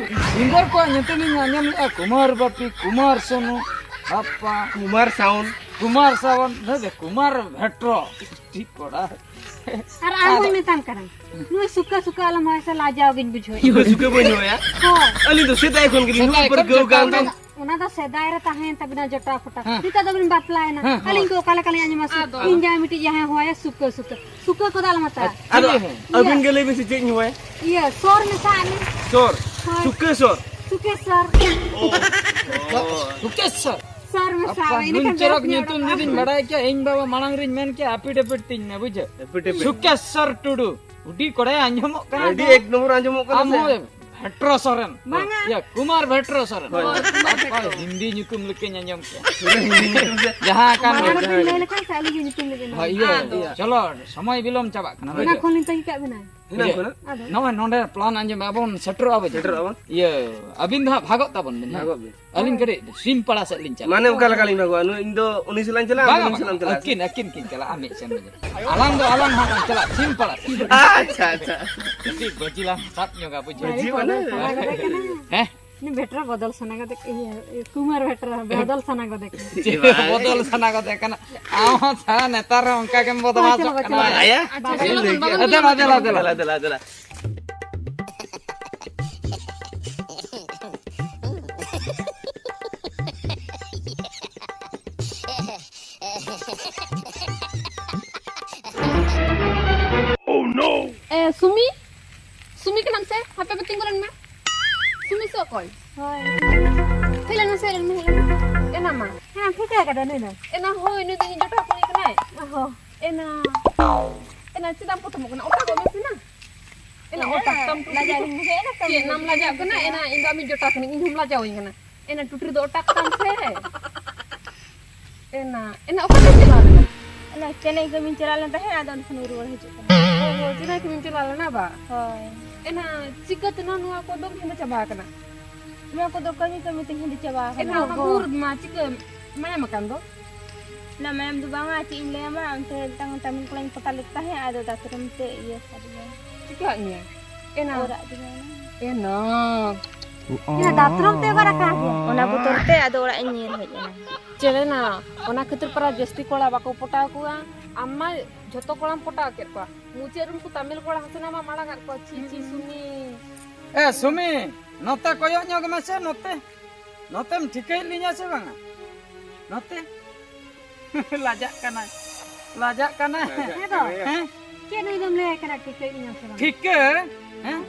ᱥᱤᱝᱜᱟᱨ ᱠᱚᱣᱟᱜ ᱧᱩᱛᱩᱢ ᱤᱧ ᱟᱸᱡᱚᱢ ᱞᱮᱜᱼᱟ, ᱠᱩᱢᱟᱨ ᱵᱟᱯᱤ, ᱠᱩᱢᱟᱨ ᱥᱳᱱᱩ, ᱵᱟᱯᱟ᱾ ᱠᱩᱢᱟᱨ ᱥᱟᱣᱩᱱᱰ᱾ ᱠᱩᱢᱟᱨ ᱥᱟᱣᱩᱱᱰ, ᱱᱩᱭ ᱫᱚ ᱠᱩᱢᱟᱨ ᱵᱷᱮᱴᱨᱚ᱾ ᱴᱷᱤᱠ ᱠᱚᱲᱟ᱾ ᱟᱨ ᱟᱨᱦᱚᱸᱧ ᱟᱫᱚ ᱢᱮᱛᱟᱢ ᱠᱟᱱᱟ, ᱱᱩᱭ ᱥᱩᱠᱟᱹ ᱥᱩᱠᱟᱹ ᱟᱞᱚᱢ ᱦᱚᱦᱚᱭᱟ ᱥᱮ, ᱞᱟᱡᱟᱣ ᱜᱤᱧ ᱵᱩᱡᱷᱟᱹᱣᱮᱫ᱾ ᱥᱩᱠᱟᱹ ᱥᱩᱠᱟᱹ ᱵᱟᱹᱧ ᱦᱚᱦᱚᱭᱟ᱾ ᱦᱳᱭ᱾ ᱟᱹᱞᱤᱧ ᱫᱚ ᱥᱮᱫᱟᱭ ᱠᱷᱚᱱ ᱜᱮᱞᱤᱧ ᱥᱮᱫᱟᱭ ᱯᱟᱹᱨᱠᱟᱹᱣ ᱠᱷᱚᱱ ᱠᱟᱱ ᱡᱚᱴᱟᱣ ᱫᱚ᱾ ᱠᱟᱱᱟ᱾ ᱚᱱᱟ ᱫᱚ ᱥᱮᱫᱟᱭ ᱨᱮ ᱛᱟᱦᱮᱸᱭᱮᱱ ᱛᱟᱵᱤᱱᱟ ᱡᱚᱴᱟᱣ ᱯᱚᱴᱟᱣ᱾ ᱦᱮᱸ᱾ ᱱᱤᱛᱚᱜ ᱫᱚᱵᱤᱱ ᱵᱟᱯᱞᱟᱭᱮᱱᱟ᱾ ᱦᱮᱸ, ᱟᱹᱞᱤᱧ ᱦᱳᱭ᱾ ᱠᱚ ᱚᱠᱟ ᱞᱮᱠᱟ ᱞᱤᱧ ᱟᱸᱡᱚᱢᱟ ᱥᱮ? ᱟᱫᱚ᱾ ᱤᱧ ᱡᱟᱦᱟᱸᱭ ᱢᱤᱫᱴᱤᱡ ᱡᱟᱦᱟᱸᱭ ᱦᱚᱦᱚᱭᱟ ᱥᱩᱠᱟᱹ ᱥᱩᱠᱟᱹ᱾ ᱥᱩᱠᱟᱹ ᱠᱚᱫᱚ ᱟᱞᱚᱢ ᱦᱟᱛᱟᱣᱟ᱾ ᱟᱫᱚ ᱤᱭᱟᱹ᱾ ᱟᱹᱵᱤᱱ ᱜᱮ ᱞᱟᱹᱭ ᱵᱤᱱ ᱥᱮ ᱪᱮᱫ ᱤᱧ ᱦᱚᱦᱚᱭᱟ? ᱤᱭᱟᱹ, ᱥᱚᱨ ᱢᱮᱥᱟ ᱟᱜ ᱢᱮ᱾ ᱥᱚᱨ᱾ ᱦᱳᱭ᱾ ᱥᱩᱠᱟᱹ ᱥᱚᱨ᱾ ᱥᱩᱠᱮᱥᱚᱨ᱾ ᱚ᱾ ᱥᱩᱠᱮᱥᱚᱨ᱾ ᱥᱚᱨ ᱢᱮᱥᱟ ᱟᱜ ᱟᱯᱟ ᱢᱮ, ᱤᱱᱟᱹ ᱱᱩᱱ ᱠᱷᱟᱱ ᱪᱚᱨᱚᱠ ᱵᱮᱥ ᱧᱚᱜ ᱧᱩᱛᱩᱢ ᱨᱚᱲᱚᱜᱼᱟ᱾ ᱡᱩᱫᱤᱧ ᱵᱟᱲᱟᱭ ᱠᱮᱭᱟ, ᱤᱧ ᱵᱟᱵᱟ ᱢᱟᱲᱟᱝ ᱨᱤᱧ ᱢᱮᱱ ᱠᱮᱭᱟ, ᱟᱯᱤᱴ ᱟᱯᱤᱴ ᱛᱤᱧ ᱢᱮ, ᱵᱩᱡᱷᱟᱹᱣ? ᱟᱯᱤᱴ ᱟᱯᱤᱴ᱾ ᱥᱩᱠᱮᱥᱚᱨ ᱴᱩᱰᱩ᱾ ᱟᱹᱰᱤ ᱠᱚᱲᱟᱭ ᱟᱸᱡᱚᱢᱚᱜ ᱠᱟᱱᱟ ᱟᱹᱰᱤ ᱫᱚ᱾ ᱮᱠ ᱱᱚᱢᱵᱚᱨ ᱟᱸᱡᱚᱢᱚᱜ ᱠᱟᱱᱟ ᱟᱢ ᱥᱮ? ᱦᱚᱸ ᱵᱷᱮᱴᱨᱚ ᱥᱚᱨᱮᱱ᱾ ᱵᱟᱝᱟ᱾ ᱤᱭᱟᱹ, ᱠᱩᱢᱟᱨ ᱵᱷᱮᱴᱨᱚ ᱥᱚᱨᱮᱱ᱾ ᱦᱳᱭ᱾ ᱦᱳᱭ, ᱠᱩᱢᱟᱨ ᱵᱷᱮᱴᱨᱚ᱾ ᱦᱤᱱᱫᱤ ᱧᱩᱛᱩᱢ ᱞᱮᱠᱟᱧ ᱟᱸᱡᱚᱢ ᱠᱮᱜᱼᱟ᱾ ᱯᱩᱨᱟᱹ ᱦᱤᱱᱫᱤ ᱧᱩᱛᱩᱢ ᱥᱮ? ᱡᱟᱦᱟᱸ ᱠᱟᱱ ᱢᱟᱲᱟᱝ ᱜᱮ᱾ ᱨᱮᱵᱤᱱ ᱞᱟᱹᱭ ᱞᱮᱠᱷᱟᱱ ᱥᱮ ᱟᱹᱞᱤᱧ ᱜᱮ ᱧᱩᱛᱩᱢ ᱞᱤᱧ ᱮᱢᱟ ᱦᱳᱭ, ᱵᱤᱱᱟ᱾ ᱤᱭᱟᱹ, ᱟᱫᱚ᱾ ᱤᱭᱟᱹ᱾ ᱪᱚᱞᱚ, ᱥᱚᱢᱚᱭ ᱵᱤᱞᱚᱢ ᱪᱟᱵᱟᱜ ᱠᱟᱱᱟ, ᱚᱱᱟ ᱵᱩᱡᱷᱟᱹᱣ? ᱠᱷᱚᱱ ᱞᱤᱧ ᱛᱟᱺᱜᱤ ᱠᱟᱜ ᱵᱤᱱᱟ᱾ ᱦᱮᱱᱟᱜ ᱤᱭᱟᱹ, ᱠᱚᱣᱟ᱾ ᱱᱚᱜᱼᱚᱭ ᱱᱚᱰᱮ ᱯᱞᱟᱱ ᱟᱸᱡᱚᱢ ᱟᱵᱚᱱ ᱥᱮᱴᱮᱨᱚᱜᱼᱟ ᱵᱚ᱾ ᱥᱮᱴᱮᱨᱚᱜᱼᱟ ᱵᱚᱱ᱾ ᱤᱭᱟᱹ, ᱟᱹᱵᱤᱱ ᱫᱚ ᱦᱟᱸᱜ ᱵᱷᱟᱜᱚᱜ ᱛᱟᱵᱚᱱ ᱵᱤᱱ ᱦᱟᱸᱜ᱾ ᱵᱷᱟᱜᱚᱜ ᱵᱤᱱ᱾ ᱟᱹᱞᱤᱧ ᱠᱟᱹᱴᱤᱡ ᱥᱤᱢ ᱯᱟᱲᱟ ᱥᱮᱫ ᱞᱤᱧ ᱪᱟᱞᱟᱜᱼᱟ᱾ ᱢᱟᱱᱮ ᱚᱠᱟ ᱞᱮᱠᱟ ᱞᱤᱧ ᱵᱷᱟᱜᱚᱜᱼᱟ? ᱱᱩᱭ, ᱤᱧ ᱫᱚ ᱩᱱᱤ ᱥᱮᱫ ᱞᱟᱝ ᱪᱟᱞᱟᱜᱼᱟ, ᱵᱟᱝ, ᱟᱹᱵᱤᱱ ᱥᱮᱫ ᱞᱟᱝ ᱪᱟᱞᱟᱜᱼᱟ? ᱟᱹᱠᱤᱱ, ᱟᱹᱠᱤᱱ ᱠᱤᱱ ᱪᱟᱞᱟᱜᱼᱟ ᱢᱤᱫ ᱥᱮᱱ ᱨᱮᱜᱮ᱾ ᱟᱞᱟᱝ ᱫᱚ ᱟᱞᱟᱝ ᱦᱟᱸᱜ ᱞᱟᱝ ᱪᱟᱞᱟᱜᱼᱟ ᱥᱤᱢ ᱯᱟᱲᱟ ᱥᱮᱫ᱾ ᱟᱪᱪᱷᱟ, ᱟᱪᱪᱷᱟ᱾ ᱠᱟᱹᱴᱤᱡ ᱵᱟᱹᱡᱤ ᱞᱟᱝ ᱥᱟᱵ ᱧᱚᱜᱟ, ᱵᱩᱡᱷᱟᱹᱣ? ᱵᱟᱹᱡᱤ ᱢᱟᱱᱮ? ᱦᱮᱸ? ᱩᱱᱤ ᱵᱷᱮᱴᱨᱟ ᱵᱚᱫᱚᱞ ᱥᱟᱱᱟ ᱜᱚᱫᱮ ᱠᱟᱱᱟ, ᱤᱭᱟᱹ, ᱠᱩᱢᱟᱨ ᱵᱷᱮᱴᱨᱟ ᱵᱚᱫᱚᱞ ᱥᱟᱱᱟ ᱜᱚᱫᱮ ᱠᱟᱱᱟ᱾ ᱪᱮᱫ ᱵᱚᱫᱚᱞ ᱥᱟᱱᱟ ᱜᱚᱫᱮ ᱠᱟᱱᱟ? ᱟᱢ ᱦᱚᱸ ᱥᱟᱞᱟ ᱱᱮᱛᱟᱨ ᱦᱚᱸ ᱚᱱᱠᱟ ᱜᱮᱢ ᱵᱚᱫᱢᱟᱥᱚᱜ ᱠᱟᱱᱟ᱾ ᱟᱭᱟ? ᱟᱪᱪᱷᱟ, ᱪᱮᱫ ᱮᱢ ᱞᱟᱹᱭ ᱠᱮᱫᱟ? ᱫᱮᱞᱟ, ᱫᱮᱞᱟ, ᱫᱮᱞᱟ᱾ ᱫᱮᱞᱟ, ᱫᱮᱞᱟ, ᱫᱮᱞᱟ᱾ ᱮ, ᱥᱩᱢᱤ, ᱥᱩᱢᱤ ᱠᱟᱱᱟᱢ ᱥᱮ? ᱦᱟᱯᱮ ᱯᱮ ᱛᱤᱸᱜᱩ ᱞᱮᱱ ᱢᱮ᱾ ᱥᱩᱢᱤ ᱥᱮ ᱚᱠᱚᱭ? ᱦᱳᱭ᱾ ᱦᱮᱡ ᱞᱮᱱ ᱢᱮ ᱥᱮ, ᱦᱮᱡ ᱞᱮᱱ ᱢᱮ, ᱦᱮᱡ ᱞᱮᱱ ᱢᱮ᱾ ᱮᱱᱟ ᱢᱟ᱾ ᱦᱮᱸ, ᱴᱷᱤᱠᱟᱹ ᱠᱟᱫᱟ ᱱᱩᱭ ᱫᱚ᱾ ᱮᱱᱟ, ᱦᱳᱭ, ᱱᱩᱭ ᱫᱚ ᱤᱧ ᱡᱚᱴᱟᱣ ᱠᱩᱲᱤ ᱠᱟᱱᱟᱭ᱾ ᱚ ᱦᱚ᱾ ᱮᱱᱟ, ᱮᱱᱟ ᱪᱮᱫᱟᱜ ᱮᱢ ᱯᱚᱴᱚᱢᱚᱜ ᱠᱟᱱᱟ? ᱚᱴᱟᱜᱚᱜ ᱢᱮ ᱥᱮ ᱱᱟ᱾ ᱮᱱᱟ, ᱮᱱᱟ, ᱚᱴᱟᱜ ᱛᱟᱢ ᱴᱩᱴᱩᱨᱤ ᱞᱟᱡᱟᱣ ᱫᱚ᱾ ᱤᱧ ᱵᱩᱡᱷᱟᱹᱣ ᱮᱱᱟ, ᱪᱮᱫ ᱱᱟᱢ ᱞᱟᱡᱟᱜ ᱠᱟᱱᱟ? ᱮᱱᱟ, ᱤᱧ ᱫᱚ ᱟᱢᱤᱡ ᱡᱚᱴᱟᱣ ᱠᱟᱹᱱᱟᱹᱧ, ᱤᱧ ᱦᱚᱸᱢ ᱞᱟᱡᱟᱣᱤᱧ ᱠᱟᱱᱟ᱾ ᱮᱱᱟ, ᱴᱩᱴᱩᱨᱤ ᱫᱚ ᱚᱴᱟᱜ ᱛᱟᱢ ᱥᱮ᱾ ᱮᱱᱟ, ᱮᱱᱟ ᱚᱠᱟ ᱛᱮᱢ ᱪᱟᱞᱟᱣ ᱞᱮᱱᱟ? ᱮᱱᱟ ᱪᱮᱱᱱᱟᱭ ᱠᱟᱹᱢᱤᱧ ᱪᱟᱞᱟᱣ ᱞᱮᱱ ᱛᱟᱦᱮᱸᱫ, ᱟᱫᱚ ᱚᱸᱰᱮ ᱠᱷᱚᱱ ᱨᱩᱣᱟᱹᱲ ᱦᱤᱡᱩᱜ ᱠᱟᱱᱟ᱾ ᱚ, ᱦᱚ, ᱪᱮᱱᱱᱟᱭ ᱠᱟᱹᱢᱤᱢ ᱪᱟᱞᱟᱣ ᱞᱮᱱᱟ ᱵᱟ? ᱦᱳᱭ᱾ ᱮᱱᱟ ᱪᱤᱠᱟᱹᱛᱮ ᱱᱚᱣᱟ, ᱱᱚᱣᱟ ᱠᱚ ᱫᱚᱢ ᱦᱮᱸᱫᱮ ᱪᱟᱵᱟ ᱟᱠᱟᱱᱟ? ᱱᱚᱣᱟ ᱠᱚᱫᱚ ᱠᱟᱹᱢᱤ ᱠᱟᱹᱢᱤ ᱛᱮ ᱦᱮᱸᱫᱮ ᱪᱟᱵᱟ ᱟᱠᱟᱱᱟ᱾ ᱮᱱᱟ ᱚᱱᱟ ᱜᱚ᱾ ᱵᱩᱨ ᱢᱟ ᱪᱤᱠᱟᱹ ᱢᱟᱭᱟᱢ ᱟᱠᱟᱱ ᱫᱚ? ᱚᱱᱟ ᱢᱟᱭᱟᱢ ᱫᱚ ᱵᱟᱝᱟ, ᱪᱮᱫ ᱤᱧ ᱞᱟᱹᱭᱟᱢᱟ, ᱚᱱᱛᱮ ᱢᱤᱫᱴᱟᱝ ᱛᱟᱢᱤᱞ ᱠᱚᱲᱟᱧ ᱯᱚᱴᱟᱣ ᱞᱮᱫ ᱛᱟᱦᱮᱸᱫ, ᱟᱫᱚ ᱫᱟᱛᱨᱚᱢ ᱛᱮ ᱤᱭᱟᱹ ᱠᱟᱫᱤᱧᱟᱭ᱾ ᱪᱤᱠᱟᱹ ᱟᱫ ᱢᱮᱭᱟ? ᱮᱱᱟ᱾ ᱚᱨ ᱟᱫ ᱫᱤᱧᱟᱭ ᱚᱱᱟ᱾ ᱮᱱᱟ᱾ ᱚᱱᱟ ᱫᱟᱛᱨᱚᱢ ᱛᱮ ᱚᱠᱟ ᱨᱟᱠᱟᱵ ᱜᱮᱭᱟ? ᱚᱱᱟ ᱵᱚᱛᱚᱨ ᱛᱮ ᱟᱫᱚ ᱚᱲᱟᱜ ᱤᱧ ᱧᱤᱨ ᱦᱮᱡ ᱮᱱᱟ᱾ ᱪᱮᱫ ᱮᱱᱟ? ᱚᱱᱟ ᱠᱷᱟᱹᱛᱤᱨ ᱯᱟᱨᱟ ᱡᱟᱹᱥᱛᱤ ᱠᱚᱲᱟ ᱵᱟᱠᱚ ᱯᱚᱴᱟᱣ ᱠᱚᱣᱟ᱾ ᱟᱢ ᱢᱟ ᱡᱷᱚᱛᱚ ᱠᱚᱲᱟᱢ ᱯᱚᱴᱟᱣ ᱠᱮᱫ ᱠᱚᱣᱟ᱾ ᱢᱩᱪᱟᱹᱫ ᱨᱮ ᱩᱱᱠᱩ ᱛᱟᱢᱤᱞ ᱠᱚᱲᱟ ᱦᱟᱥᱮᱱᱟ ᱢᱟ ᱢᱟᱲᱟᱝ ᱟᱫ ᱠᱚᱣᱟ᱾ ᱪᱷᱤ, ᱪᱷᱤ, ᱥᱩᱢᱤ᱾ ᱮ, ᱥᱩᱢᱤ, ᱱᱚᱛᱮ ᱠᱚᱭᱚᱜ ᱧᱚᱜ ᱢᱮᱥᱮ, ᱱᱚᱛᱮ᱾ ᱱᱚᱛᱮᱢ ᱴᱷᱤᱠᱟᱹᱭᱮᱫ ᱞᱤᱧᱟ ᱥᱮ ᱵᱟᱝᱟ? ᱱᱚᱛᱮ᱾ ᱞᱟᱡᱟᱜ ᱠᱟᱱᱟᱭ᱾ ᱞᱟᱡᱟᱜ ᱠᱟᱱᱟᱭ᱾ ᱦᱮᱸ ᱫᱚ᱾ ᱦᱮᱸ? ᱪᱮᱫ ᱱᱩᱭ ᱫᱚᱢ ᱞᱟᱹᱭ ᱟᱭ ᱠᱟᱱᱟ ᱴᱷᱤᱠᱟᱹᱭᱮᱫ ᱞᱤᱧᱟᱢ ᱥᱮ ᱵᱟᱝ? ᱴᱷᱤᱠᱟᱹ? ᱦᱮᱸ?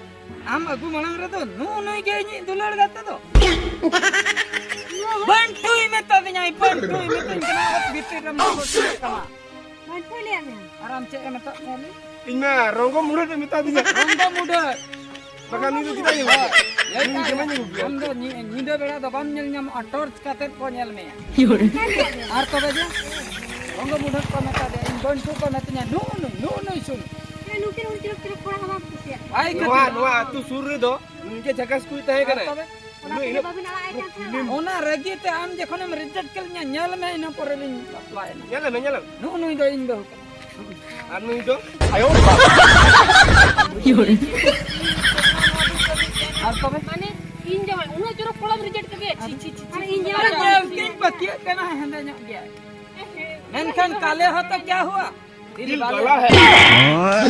ᱟᱢ ᱟᱹᱜᱩ ᱢᱟᱲᱟᱝ ᱨᱮᱫᱚ ᱱᱩᱜᱼᱩ ᱱᱩᱭ ᱜᱮ ᱤᱧᱤᱡ ᱫᱩᱞᱟᱹᱲ ᱜᱟᱛᱮ ᱫᱚ᱾ ᱵᱟᱹᱱᱴᱩᱭ ᱢᱮᱛᱟ ᱫᱤᱧᱟᱭ, ᱵᱟᱹᱱᱴᱩᱭ ᱢᱮᱛᱟᱹᱧ ᱠᱟᱱᱟ, ᱚᱛ ᱵᱷᱤᱛᱤᱨ ᱨᱮᱢ ᱫᱚᱦᱚ ᱦᱚᱪᱚᱭᱮᱫ ᱠᱟᱱᱟ᱾ ᱵᱟᱹᱱᱴᱩᱭ ᱞᱟᱹᱭᱟᱫ ᱢᱮᱭᱟ? ᱟᱨ ᱟᱢ ᱪᱮᱫ ᱮ ᱢᱮᱛᱟᱫ ᱢᱮᱭᱟ ᱞᱟᱹᱭ? ᱤᱧ ᱢᱟ ᱨᱚᱝᱜᱚ ᱢᱩᱰᱷᱟᱹᱫ ᱮ ᱢᱮᱛᱟ ᱫᱤᱧᱟ᱾ ᱨᱚᱝᱜᱚ ᱢᱩᱰᱷᱟᱹᱫ᱾ ᱵᱟᱠᱷᱟᱱ ᱱᱩᱭ ᱫᱚ ᱪᱮᱫᱟᱜ ᱤᱧ ᱟᱹᱜᱩ ᱠᱮᱭᱟ? ᱞᱟᱹᱭ ᱱᱩᱭ ᱠᱟᱜ ᱡᱚᱢᱟᱧ ᱟᱹᱜᱩ ᱠᱮᱭᱟ᱾ ᱟᱢ ᱫᱚ ᱧᱤ-, ᱧᱤᱫᱟᱹ ᱵᱮᱲᱟ ᱫᱚ ᱵᱟᱢ ᱧᱮᱞ ᱧᱟᱢᱚᱜᱼᱟ, ᱴᱚᱨᱪ ᱠᱟᱛᱮᱫ ᱠᱚ ᱧᱮᱞ ᱢᱮᱭᱟ᱾ ᱟᱨ ᱛᱚᱵᱮ ᱡᱮ ᱨᱚᱝᱜᱚ ᱢᱩᱰᱷᱟᱹᱫ ᱠᱚ ᱢᱮᱛᱟ ᱫᱮᱭᱟ, ᱤᱧ ᱵᱟᱹᱱᱴᱩ ᱠᱚ ᱢᱮᱛᱟᱹᱧᱟ, ᱱᱩᱜᱼᱩ ᱱᱩᱭ, ᱱᱩᱜᱼᱩ ᱱᱩᱭ ᱥᱩᱱ᱾ ᱱᱩᱠᱤᱱ ᱦᱚᱸ ᱪᱤᱨᱚᱠ ᱪᱤᱨᱚᱠ ᱠᱚᱲᱟ ᱦᱚᱸ ᱵᱟᱝ ᱠᱩᱥᱤᱭᱟᱜ ᱠᱟᱱᱟ᱾ ᱟᱭ ᱱᱚᱣᱟ ᱠᱷᱟᱹᱛᱤᱨ ᱱᱚᱣᱟ ᱟᱹᱛᱩ ᱥᱩᱨ ᱨᱮᱫᱚ ᱱᱤᱝᱠᱟᱹ ᱡᱷᱟᱠᱟᱥ ᱠᱚ ᱛᱟᱦᱮᱸ ᱠᱟᱱᱟ᱾ ᱛᱚᱵᱮ? ᱚᱱᱟ ᱩᱱᱟᱹᱜ ᱛᱮᱜᱮ ᱤᱱᱟᱹᱜ ᱵᱟᱵᱤᱱ ᱟᱲᱟᱜ ᱟᱭ ᱠᱟᱱ ᱛᱟᱦᱮᱱᱟ᱾ ᱚᱱᱟ ᱨᱟᱹᱜᱤ ᱛᱮ ᱟᱢ ᱡᱚᱠᱷᱚᱱᱮᱢ ᱨᱤᱡᱮᱠᱴ ᱠᱮᱫ ᱞᱤᱧᱟ, ᱧᱮᱞ ᱢᱮ, ᱤᱱᱟᱹ ᱯᱚᱨᱮ ᱞᱤᱧ ᱵᱟᱯᱞᱟᱭᱮᱱᱟ᱾ ᱧᱮᱞ ᱢᱮ, ᱧᱮᱞ ᱢᱮ᱾ ᱱᱩᱜᱼᱩ ᱱᱩᱭ ᱫᱚ ᱤᱧ ᱵᱟᱹᱦᱩ ᱠᱟᱱᱟ᱾ ᱟᱨ ᱱᱩᱭ ᱫᱚ? ᱟᱨ ᱛᱚᱵᱮ? ᱢᱟᱱᱮ, ᱤᱧ ᱡᱟᱶᱟᱭ ᱩᱱᱟᱹᱜ ᱪᱚᱨᱚᱠ ᱠᱚᱲᱟᱢ ᱨᱤᱡᱮᱠᱴ ᱠᱮᱫᱮᱭᱟ? ᱪᱷᱤ, ᱪᱷᱤ, ᱪᱷᱤ, ᱪᱷᱤ, ᱟᱨ ᱤᱧ ᱪᱷᱤ, ᱡᱟᱶᱟᱭ ᱪᱷᱤ, ᱫᱚ ᱪᱷᱤ᱾ ᱧᱮᱞ ᱛᱤᱧ ᱯᱟᱹᱛᱭᱟᱹᱜ ᱠᱟᱱᱟ, ᱦᱮᱸᱫᱮ ᱧᱚᱜ ᱜᱮᱭᱟᱭ᱾ ᱢᱮᱱᱠᱷᱟᱱ ᱠᱟᱞᱮ ᱦᱚᱸ ᱛᱚ ᱠᱭᱟ ᱦᱩᱣᱟ? ᱫᱤᱞ ᱫᱤᱞ ᱵᱟᱞᱟ ᱠᱟᱞᱟ ᱦᱮ᱾ ᱦᱮ᱾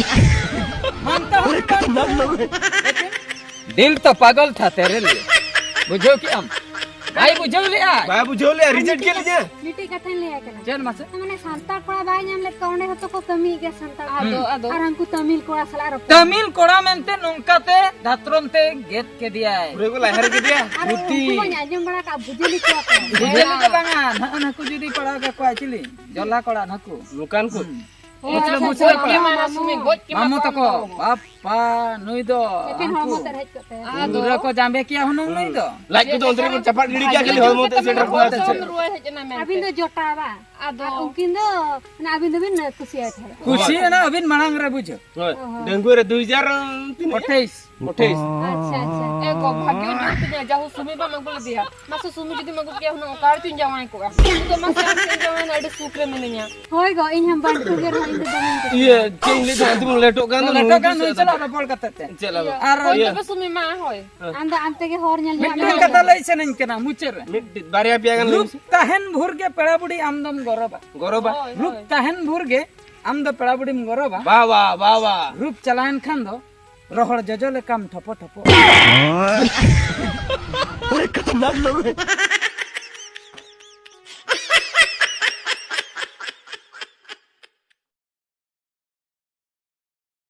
ᱢᱟᱱᱛᱟ ᱦᱚᱸ ᱵᱟᱝ᱾ ᱫᱤᱞ ᱛᱚ ᱯᱟᱜᱚᱞ ᱛᱷᱟ ᱛᱮᱨᱮ ᱞᱤᱭᱮ᱾ ᱵᱩᱡᱷᱟᱹᱣ ᱠᱮᱜ ᱟᱢ? ᱵᱟᱭ ᱵᱩᱡᱷᱟᱹᱣ ᱞᱮᱜᱼᱟ᱾ ᱵᱟᱭ ᱵᱩᱡᱷᱟᱹᱣ ᱞᱮᱜᱼᱟ, ᱟᱨ ᱨᱤᱡᱮᱠᱴ ᱢᱤᱫᱴᱤᱡ ᱠᱮᱫ ᱞᱤᱧᱟ᱾ ᱢᱤᱫᱴᱤᱡ ᱠᱟᱛᱷᱟᱧ ᱞᱟᱹᱭᱟᱭ ᱠᱟᱱᱟ᱾ ᱪᱮᱫ ᱢᱟᱥᱮ? ᱢᱟᱱᱮ ᱥᱟᱱᱛᱟᱲ ᱠᱚᱲᱟ ᱵᱟᱭ ᱧᱟᱢ ᱞᱮᱫ ᱠᱚᱣᱟ, ᱚᱸᱰᱮ ᱦᱚᱸᱛᱚ ᱠᱚ ᱠᱟᱹᱢᱤᱭᱮᱫ ᱜᱮᱭᱟ ᱥᱟᱱᱛᱟᱲ ᱠᱚ᱾ ᱟᱫᱚ, ᱦᱩᱸ᱾ ᱟᱫᱚ᱾ ᱟᱨ ᱦᱟᱱᱠᱩ ᱛᱟᱹᱢᱤᱞ ᱠᱚᱲᱟ ᱥᱟᱞᱟᱜ ᱨᱚᱯᱚᱲ᱾ ᱛᱟᱹᱢᱤᱞ ᱠᱚᱲᱟ ᱢᱮᱱᱛᱮ ᱱᱚᱝᱠᱟ ᱛᱮ ᱫᱟᱛᱨᱚᱢ ᱛᱮ ᱜᱮᱫ ᱠᱮᱫᱮᱭᱟᱭ᱾ ᱯᱩᱨᱟᱹ ᱠᱚ ᱞᱟᱦᱮᱨ ᱠᱮᱫᱮᱭᱟ᱾ ᱟᱨ ᱵᱷᱩᱛᱤ᱾ ᱩᱱᱠᱩ ᱢᱟᱧ ᱟᱸᱡᱚᱢ ᱵᱟᱲᱟ ᱠᱟᱜᱼᱟ, ᱵᱩᱡᱷᱟᱹᱞᱤ ᱠᱚᱣᱟ ᱠᱚ᱾ ᱵᱩᱡᱷᱟᱹᱞᱤ ᱫᱚ ᱵᱟᱝᱟ, ᱱᱟᱦᱟᱜ ᱱᱟᱠᱩ ᱡᱩᱫᱤ ᱯᱟᱲᱟᱣ ᱠᱟᱠᱚᱣᱟ, ᱪᱤᱞᱤ? ᱡᱚᱞᱟ ᱠᱚᱲᱟ ᱱᱟᱠᱩ᱾ ᱱᱚᱝᱠᱟᱱ ᱠᱚ᱾ ᱦᱩᱸ᱾ ᱦᱳᱭ, ᱢᱩᱪᱞᱟᱹ, ᱟᱪᱪᱷᱟ, ᱢᱩᱪᱞᱟᱹ ᱜᱚᱡ ᱠᱮᱢᱟᱭ ᱠᱚᱲᱟ᱾ ᱢᱟᱱᱟ ᱥᱩᱢᱤ, ᱜᱚᱡ ᱠᱮᱢᱟᱭ ᱢᱟᱢᱚ ᱠᱚᱲᱟ ᱛᱟᱠᱚ, ᱫᱚ᱾ ᱵᱟᱯ ᱯᱟ, ᱱᱩᱭ ᱫᱚ ᱮᱠᱮᱱ ᱦᱚᱲᱢᱚ ᱦᱟᱱᱠᱩ ᱛᱮ ᱦᱮᱡ ᱠᱚᱜ ᱛᱟᱭᱟ᱾ ᱟᱫᱚ ᱯᱩᱨᱟᱹ ᱠᱚ ᱡᱟᱢᱵᱮ ᱠᱮᱭᱟ ᱦᱩᱱᱟᱹᱝ ᱱᱩᱭ ᱫᱚ᱾ ᱞᱟᱡ ᱠᱚᱫᱚ ᱚᱱᱛᱮ ᱨᱮᱠᱚ ᱪᱟᱯᱟᱫ ᱜᱤᱰᱤ ᱠᱮᱭᱟ, ᱠᱷᱟᱹᱞᱤ ᱦᱚᱲᱢᱚ ᱛᱮ ᱥᱮᱴᱮᱨ ᱠᱚᱜᱼᱟ ᱥᱮ ᱪᱮᱫ? ᱨᱩᱣᱟᱹᱲ ᱦᱮᱡ ᱮᱱᱟ ᱢᱮᱱᱛᱮ᱾ ᱟᱹᱵᱤᱱ ᱫᱚ ᱡᱚᱴᱟ ᱵᱟᱝ? ᱟᱫᱚ ᱟᱨ ᱩᱱᱠᱤᱱ ᱫᱚ, ᱢᱟᱱᱮ, ᱟᱹᱵᱤᱱ ᱫᱚᱵᱤᱱ ᱠᱩᱥᱤᱭᱟᱭ ᱛᱟᱦᱮᱸᱫ᱾ ᱠᱩᱥᱤᱭᱮᱱᱟ ᱟᱹᱵᱤᱱ ᱢᱟᱲᱟᱝ ᱨᱮ ᱵᱩᱡᱷᱟᱹᱣ᱾ ᱦᱳᱭ᱾ ᱚ ᱦᱚᱸ᱾ ᱰᱟᱺᱜᱩᱣᱟᱹ ᱨᱮ ᱫᱩ ᱦᱟᱡᱟᱨ ᱛᱤᱱᱟᱹᱜ? ᱟᱴᱷᱟᱭᱤᱥ᱾ ᱟᱴᱷᱟᱭᱤᱥ᱾ ᱟᱪᱪᱷᱟ, ᱟᱪᱪᱷᱟ᱾ ᱮ ᱜᱚ, ᱵᱷᱟᱜᱽᱭᱚ ᱡᱩᱛ ᱛᱤᱧᱟ, ᱡᱟᱦᱳ ᱥᱩᱢᱤ ᱵᱟᱢ ᱟᱹᱜᱩ ᱞᱮᱫᱮᱭᱟ᱾ ᱢᱟᱥᱮ ᱥᱩᱢᱤ ᱡᱩᱫᱤᱢ ᱟᱹᱜᱩ ᱠᱮᱭᱟ ᱦᱩᱱᱟᱹᱝ, ᱚᱠᱟ ᱨᱮᱪᱚᱧ ᱡᱟᱶᱟᱭ ᱠᱚᱜᱼᱟ᱾ ᱱᱤᱛᱚᱜ ᱢᱟᱥᱮ ᱟᱢ ᱴᱷᱮᱱ ᱡᱟᱶᱟᱭ ᱮᱱᱟ, ᱟᱹᱰᱤ ᱥᱩᱠ ᱨᱮ ᱢᱤᱱᱟᱹᱧᱟ᱾ ᱦᱳᱭ ᱜᱚ, ᱤᱧ ᱦᱚᱸ ᱵᱟᱹᱧ ᱩᱭᱦᱟᱹᱨ ᱦᱚᱸ ᱤᱧ ᱫᱚ ᱫᱚᱢᱮᱧ ᱠᱩᱥᱤᱭᱟᱜᱼᱟ᱾ ᱤᱭᱟᱹ, ᱪᱮᱫ ᱤᱧ ᱞᱟᱹᱭ ᱫᱟ, ᱟᱹᱰᱤ ᱵᱚᱱ ᱞᱮᱴᱚᱜ ᱠᱟᱱ ᱫᱚ, ᱞᱮᱴᱚᱜ ᱱᱩᱱ ᱠᱟᱱ ᱠᱩᱥᱤ ᱱᱩᱭ ᱟᱫᱚ᱾ ᱪᱟᱞᱟᱜ ᱨᱚᱯᱚᱲ ᱠᱟᱛᱮ ᱛᱮ᱾ ᱪᱮᱫ ᱞᱟᱜᱟᱜ? ᱤᱭᱟᱹ, ᱟᱨ ᱦᱳᱭ ᱤᱭᱟᱹ᱾ ᱛᱚᱵᱮ ᱥᱩᱢᱤ ᱢᱟ, ᱦᱳᱭ᱾ ᱦᱮᱸ᱾ ᱟᱢ ᱫᱚ ᱟᱢ ᱛᱮᱜᱮ ᱦᱚᱨ ᱧᱮᱞ ᱢᱤᱫᱴᱮᱱ ᱡᱚᱝ ᱠᱟᱛᱷᱟ ᱢᱮ᱾ ᱞᱟᱹᱭ ᱥᱟᱱᱟᱧ ᱠᱟᱱᱟ ᱢᱩᱪᱟᱹᱫ ᱨᱮ᱾ ᱢᱤᱫᱴᱤᱡ ᱵᱟᱨᱭᱟ ᱯᱮᱭᱟ ᱜᱟᱱ ᱞᱟᱹᱭ ᱨᱩᱯ ᱢᱮᱥᱮ᱾ ᱛᱟᱦᱮᱱ ᱵᱷᱳᱨ ᱜᱮ ᱯᱮᱲᱟ ᱵᱩᱰᱷᱤ ᱟᱢ ᱫᱚᱢ ᱜᱚᱨᱚᱵᱟ᱾ ᱜᱚᱨᱚᱵᱟ᱾ ᱦᱳᱭ, ᱨᱩᱯ ᱦᱳᱭ᱾ ᱛᱟᱦᱮᱱ ᱵᱷᱳᱨ ᱜᱮ ᱟᱢ ᱫᱚ ᱯᱮᱲᱟ ᱵᱩᱰᱷᱤᱢ ᱜᱚᱨᱚᱵᱟ᱾ ᱵᱟ, ᱵᱟ, ᱵᱟ, ᱵᱟ᱾ ᱨᱩᱯ ᱪᱟᱞᱟᱣᱮᱱ ᱠᱷᱟᱱ ᱫᱚ ᱨᱚᱦᱚᱲ ᱡᱚᱡᱚ ᱞᱮᱠᱟᱢ ᱴᱷᱚᱯᱚ ᱴᱷᱚᱯᱚ᱾ ᱚᱱᱮ ᱠᱷᱟᱛᱟᱨᱱᱟᱠ ᱞᱳᱜ ᱦᱮ᱾